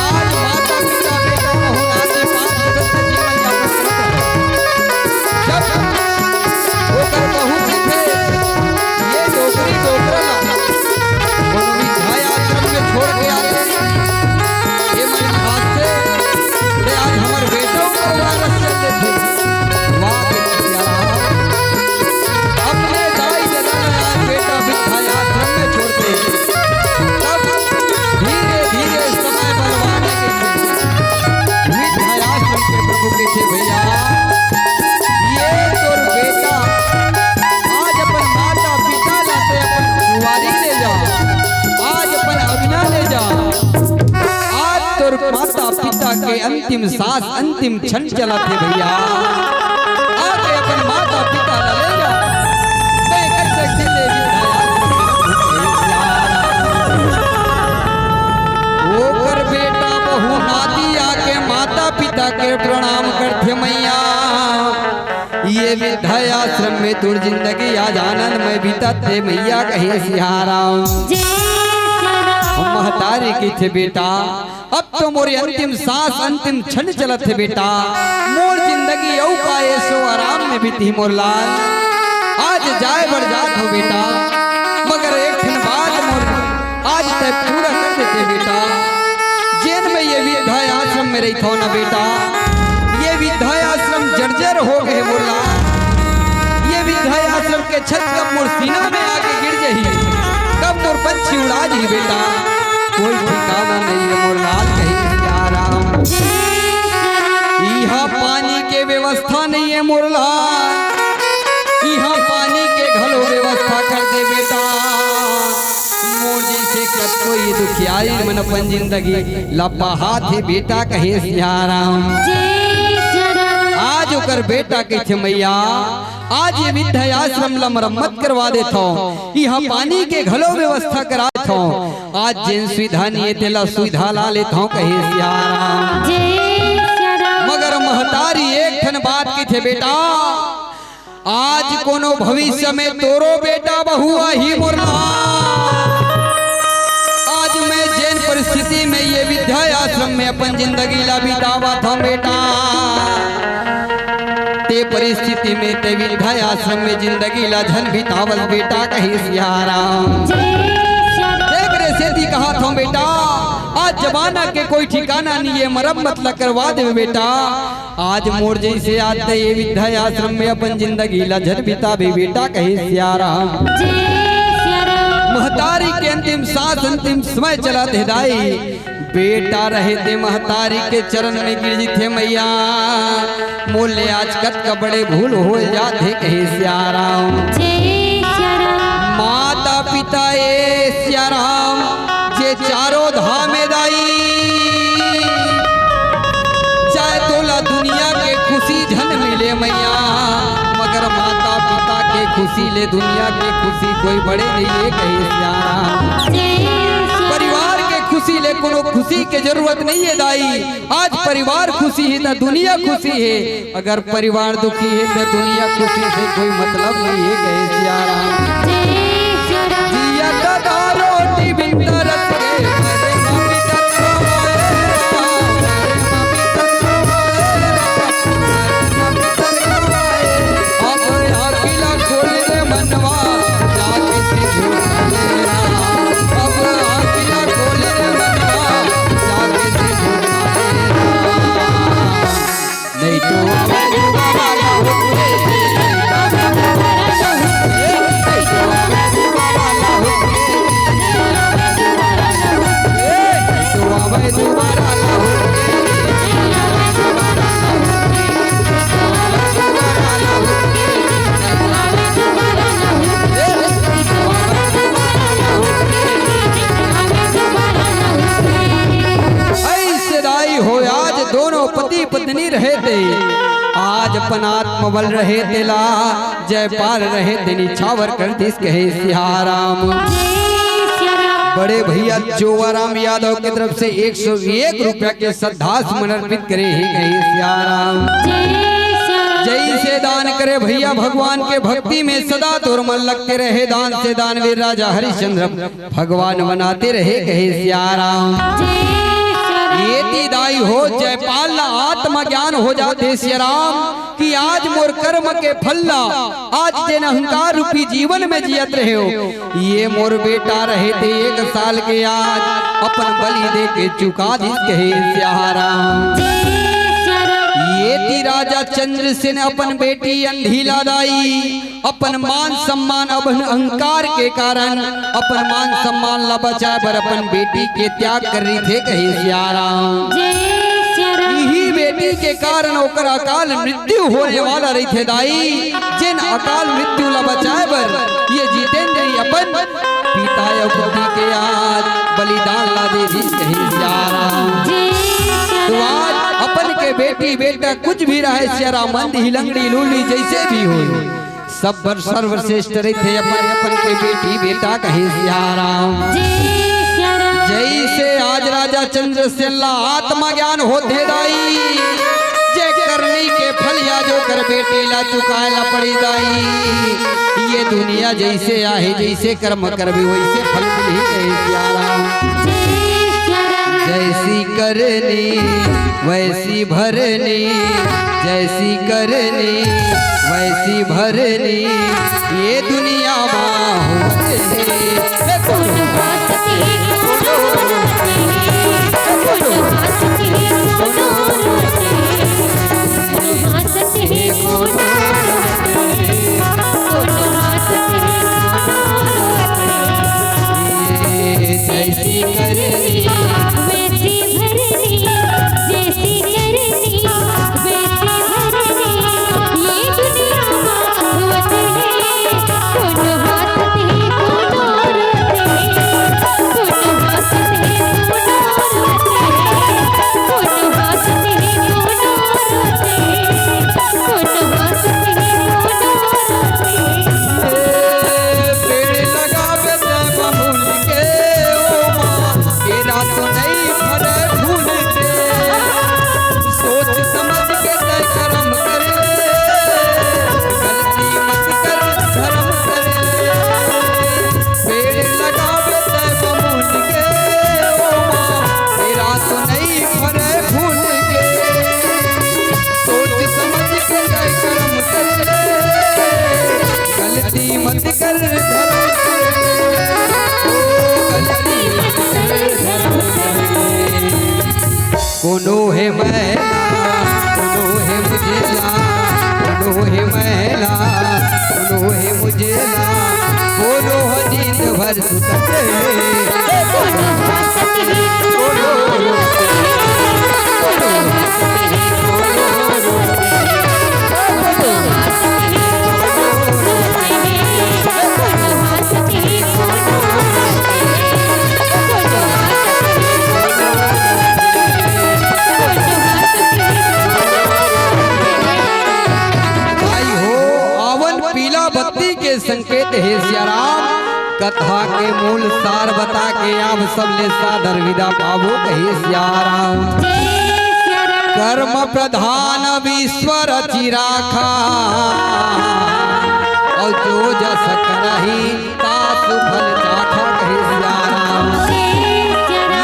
आज माता पिता बेटा बहू नाती पांच सदस्य जीवन यापन करत रहे। जब ओकर बहू कहिथे, ये डोकरी डोकरा ला कोनो वृद्धाश्रम में छोड़ के आथे, ये मन हाथ से, ते आज हमर बेटा ऊपर वारस चल देथे। वाह बेटा, क्या रहा? अपने दाई ददा ला आज बेटा वृद्धाश्रम में छोड़ दे। तब धीरे धीरे समय बलवान के वृद्धाश्रम के प्रभु कहिथे, भैया, ये तोर बेटा आज अपन माता पिता ला ते अपन कुंवारी ले जा, आज अपन अंगना ले जा, आज तोर माता पिता के अंतिम सांस, अंतिम क्षण चलत हे भैया। आके अपन माता पिता ला ले जा। मैं कर सकती देवी दया। ओकर बेटा बहू नाती आके माता पिता के प्रणाम करथे, मैया, ये वृद्धाश्रम में तोर जिंदगी आज आनंद में बीतत हे मैया, कहे सियाराम। जय सियाराम। महतारी कहिथे, बेटा, अब तो मोर अंतिम सांस, अंतिम क्षण चलत हे बेटा, मोर जिंदगी अउ का ऐशो आराम में बीतही मोर लाल। आज जाए बर जात हौं बेटा, मगर एक ठन बात मोर आज तै पूरा कर देते बेटा। जेन मैं ये वृद्धाश्रम में रहिथौं ना बेटा, ये वृद्धाश्रम जर्जर हो गे मोर लाल। ये वृद्धाश्रम के छत कब मोर सीना में आके गिर जही, कब मोर पंछी उड़ा जही बेटा, कोई ठिकाना नहीं है मोर लाल, कहे सियाराम। इहाँ पानी के व्यवस्था नहीं है मोर लाल, इहाँ पानी के घलो व्यवस्था कर दे बेटा। मोर जैसे कतको ये दुखियारी मन अपन जिंदगी ला पहात हे बेटा, कहे सियाराम। जय सियाराम। आज ओकर बेटा कहिथे, मैया, आज ये वृद्धाश्रम ला मरम्मत करवा देथौं, इहाँ पानी के घलो व्यवस्था करा देथौं। आज जेन सुविधा नइ हे, तेला सुविधा ला लेथौं, कहे सियाराम। जय सियाराम। मगर महतारी एक ठन बात कहिथे, बेटा, आज कोनो भविष्य में तोरो बेटा बहू आही मोर लाल। आज मैं जेन परिस्थिति में ये वृद्धाश्रम में अपन जिंदगी ला बितावत हौं बेटा, ते परिस्थिति में ते वृद्धाश्रम में जिंदगी ला झन बितावस बेटा, कहे सियाराम। जय सियाराम। देख रे सेती कहत हौं बेटा, आज जमाना के कोई ठिकाना नइ हे, मरम्मत ला करवा देबे बेटा। आज मोर जैसे आज ते ये वृद्धाश्रम में अपन जिंदगी ला झन बिताबे बेटा, कहे सियाराम। जय सियाराम। महतारी के अंतिम सांस, अंतिम समय चलत हे दाई। बेटा रहे ते महतारी के चरण में गिर जथे मैया, मोर ले आज कतका बड़े भूल हो जात हे, कहे सियाराम। जय सियाराम। माता पिता ए सियाराम, जे चारों धाम हे दाई, चाहे तोला दुनिया के खुशी झन मिले मैया, मगर माता पिता के खुशी ले दुनिया के खुशी कोई बड़े नइ हे, कहे सियाराम। जय सियाराम। परिवार के खुशी ले, कोनो खुशी के जरूरत नहीं है दाई। आज परिवार खुशी है त दुनिया खुशी है, अगर परिवार दुखी है त दुनिया खुशी से कोई मतलब नहीं है, कहे सिया राम। जय सिया राम। जिया दादा रोटी बिन तरस के, मरे ना पितर रोए राम, मरे ना पितर रोए राम, मरे ना पितर रोए। अब आँखिला खोल रे मनवा, जाके से झूठ बोले राम। अब आँखिला खोल रे मनवा, जाके से झूठ बोले राम। नहीं तो आवे दुबारा ना हो। ऐसे दाई हो, आज दोनों पति पत्नी रहे थे, आज अपन आत्मबल रहे तेला, जयपाल रहे ते निछावर कर दिस, कहे सिया राम। जय सिया राम। बड़े भैया जोवाराम यादव की तरफ से एक सौ एक रुपया के श्रद्धा सुमन अर्पित करे हे, कहे सिया राम। जय सिया राम। जैसे दान करे भैया भगवान के भक्ति में सदा तोर मन लगते रहे, दान से दानवीर राजा हरिश्चंद्र भगवान बनाते रहे, कहे सिया राम। जय सिया राम। ये ती दाई हो जयपाल ला आत्मज्ञान हो जाते सिया राम कि आज मोर कर्म के फल ला, आज जेन अहंकार रूपी जीवन में जियत रहे हो, ये मोर बेटा रहे ते एक साल के, आज अपन बलि दे के चुका दिस, कहे सिया राम। जय सिया राम। ये ती राजा चंद्रसेन अपन बेटी अंधीला दाई अपन मान सम्मान, अपन अहंकार के कारण अपन मान सम्मान ला बचाए बर अपन बेटी के त्याग कर रहिथे, कहे सिया राम। जय सिया राम। इही बेटी के कारण ओकर अकाल मृत्यु होने वाला रहिथे दाई, जेन अकाल मृत्यु ला बचाए बर ये जितेंद्र ही अपन पिता अउ पति के आज बलिदान ला दे दिस, कहे सिया राम। जय सिया राम। तो आज अपन के बेटी बेटा कुछ भी रहे सिया राम, अंधी लंगड़ी लूली जैसे भी हो, सब बर सर्वश्रेष्ठ रहिथे अपन अपन के बेटी बेटा, कहे सिया राम। जय सिया राम। जैसे आज राजा चंद्रसेन ला आत्मज्ञान होथे दाई, जे करनी के फल या जो कर बेटी ला चुकाए ला पड़ी दाई। ये दुनिया जैसे आहे, जैसे कर्म करबे वैसे फल मिलही, कहे सिया राम। जय सिया राम। जैसी करनी वैसी भरनी, जैसी करनी वैसी भरनी, ये दुनिया मा होत हे। कोनो हंसत हे, कोनो रोवत हे, कोनो हंसत हे, कोनो रोवत हे, कोनो हंसत हे, कोनो रोवत हे, कोनो हंसत हे, कोनो रोवत हे। जैसी करनी वैसी भरनी, जैसी करनी वैसी भरनी, ये दुनिया मा होत हे। कोनो हंसत हे, कोनो रोवत हे, कोनो हंसत हे, कोनो रोवत हे, कोनो हंसत हे, कोनो रोवत हे, कोनो हंसत हे, कोनो रोवत हे। पेड़ लगावे ते बबुल के ओ माँ, केरा तो नहीं फरे फूल के। सोच समझ के तय कर्म करे, गलती मत कर धर्म करे। पेड़ लगावे ते बबुल के ओ माँ, केरा तो नहीं फरे फूल के। सोच समझ के तय कर्म करे, गलती मत कर धर्म करे, ओ गलती मत कर धर्म करे। कोनो हे मैना, कोनो हे मुझेला, कोनो हे मैना, कोनो हे मुझेला, कोनो ह नींद भर सुतत हे। कोनो हंसत हे, कोनो रोवत हे, कोनो हंसत हे, कोनो रोवत हे, कोनो हंसत हे, कोनो रोवत हे, कोनो हंसत हे, कोनो रोवत हे, कोनो हंसत हे, कोनो रोवत हे, कोनो हंसत हे, कोनो रोवत हे। भाई हो, आवन पीला बत्ती के संकेत हे सिया राम। कथा के मूल सार बता के आप सबले सादर विदा पाबो कहे सियाराम। कर्म प्रधान विश्व रचि राखा, और जो जस करही तासु फल चाखा कहे सियाराम।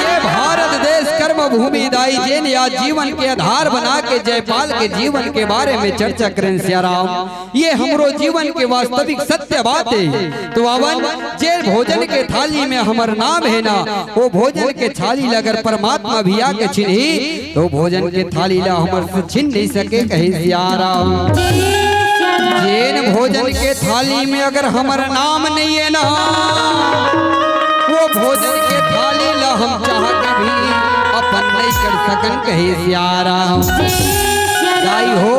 ये भारत देश कर्म भूमि दाई जेन या जीवन के आधार बना के जयपाल के जीवन के बारे में चर्चा करें सियाराम। ये हमरो जीवन के वास्तविक सत्य बात है। तो अवन जे भोजन के थाली में हमर नाम है ना, वो भोजन के थाली ला अगर परमात्मा भी आके छिनही, तो भोजन के थाली ला हमर से छिन नहीं सके कहे सियाराम। जेन भोजन के थाली में अगर हमर नाम नहीं है ना, वो भोजन के थाली ला हम चाह के भी अपन नहीं कर सकन कहे सियाराम। दाई हो,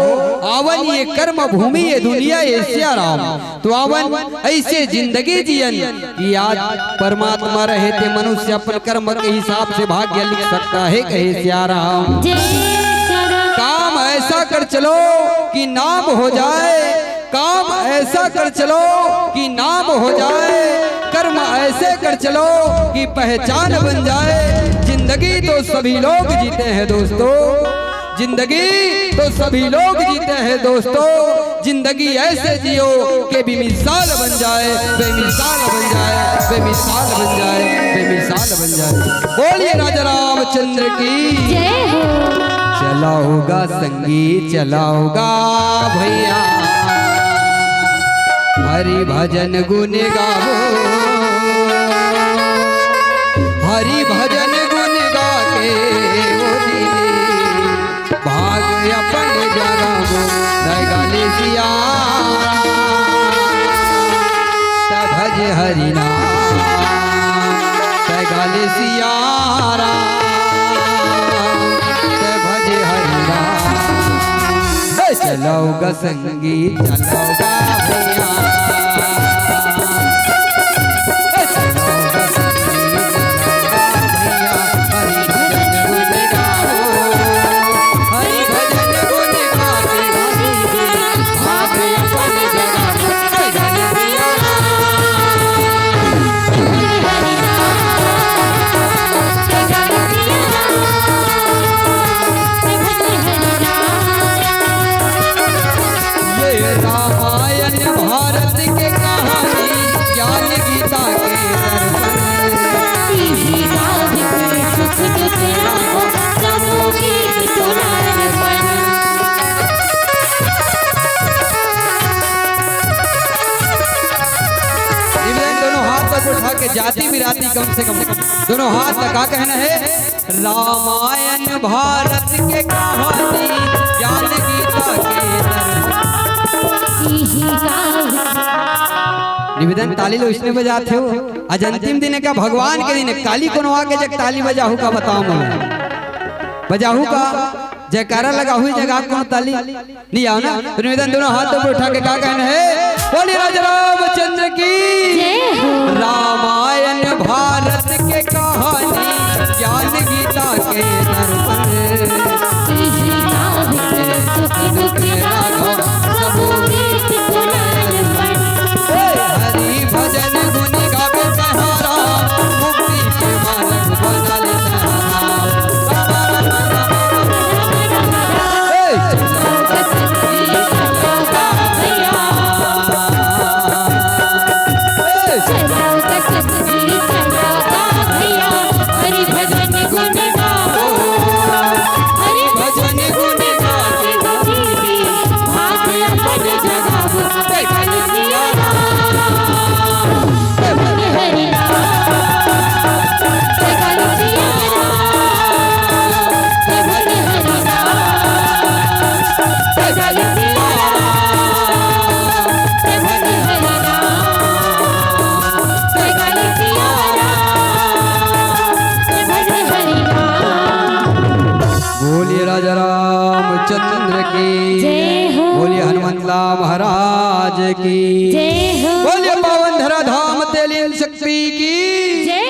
अवन ये कर्म भूमि, ये दुनिया, ये सियाराम। तो अवन ऐसे जिंदगी जियन कि आज परमात्मा रहे ते मनुष्य अपन कर्म के हिसाब से भाग्य लिख सकता है कहे सियाराम। काम ऐसा कर चलो कि नाम हो जाए, काम ऐसा कर चलो कि नाम हो जाए, कर्म ऐसे कर चलो कि पहचान बन जाए। जिंदगी तो सभी लोग जीते हैं दोस्तों, जिंदगी तो सभी लोग जीते हैं दोस्तों। जिंदगी ऐसे जियो कि बेमिसाल बन जाए, बेमिसाल बन जाए, बेमिसाल बन जाए, बेमिसाल बन जाए। बोलिए राजा रामचंद्र की। जय हो। चलाओगा संगी, चलाओगा भैया, हरि भजन गुण गावो, हरि भजन गुण गा के ओ दीदी, भाग अपन जगावो। तै गाले सिया, तै भज हरि नाम, तै गाले सिया राम, तै भज हरि नाम। ए, चलाओगा संगी, चलाओगा भैया। ए, चलाओगा संगी, चलाओगा भैया। हरि भजन गुण गाओ, हरि भजन गुण गाओ। ये रामायण भारत के कहानी, ज्ञान गीता के दर्पण। निवेदन, दोनों हाथ तक उठा के जाति बिराती कम से कम दोनों हाथ तक का कहना है? रामायण भारत के कहानी, ज्ञान गीता के दर्शन। निवेदन, ताली लो इसने बजाते हो। आज अंतिम दिन है का भगवान के दिन है, काली कोनो आके जग ताली बजाहू का बताओ मोला। बजाहू का जयकारा लगाहू जगह कोनो ताली। नहीं आओ ना, तो निवेदन दोनों हाथ ऊपर उठा के का कहना है? बोलिए राजा रामचंद्र की। जय हो। रामायण भारत के कहानी, ज्ञान गीता के दर्पण। यही राह है सुख दुख राघव, सबो गीत कुलाल पर। हे हरि भजन गुण गावे सहारा, मुक्ति के मार्ग बना ले सहारा। बोलिए राजा रामचंद्र की। जय हो। बोलिए हनुमंतलाल महाराज की। जय हो। बोलिए पावन धरा धाम तेलिन शक्ति की। जय।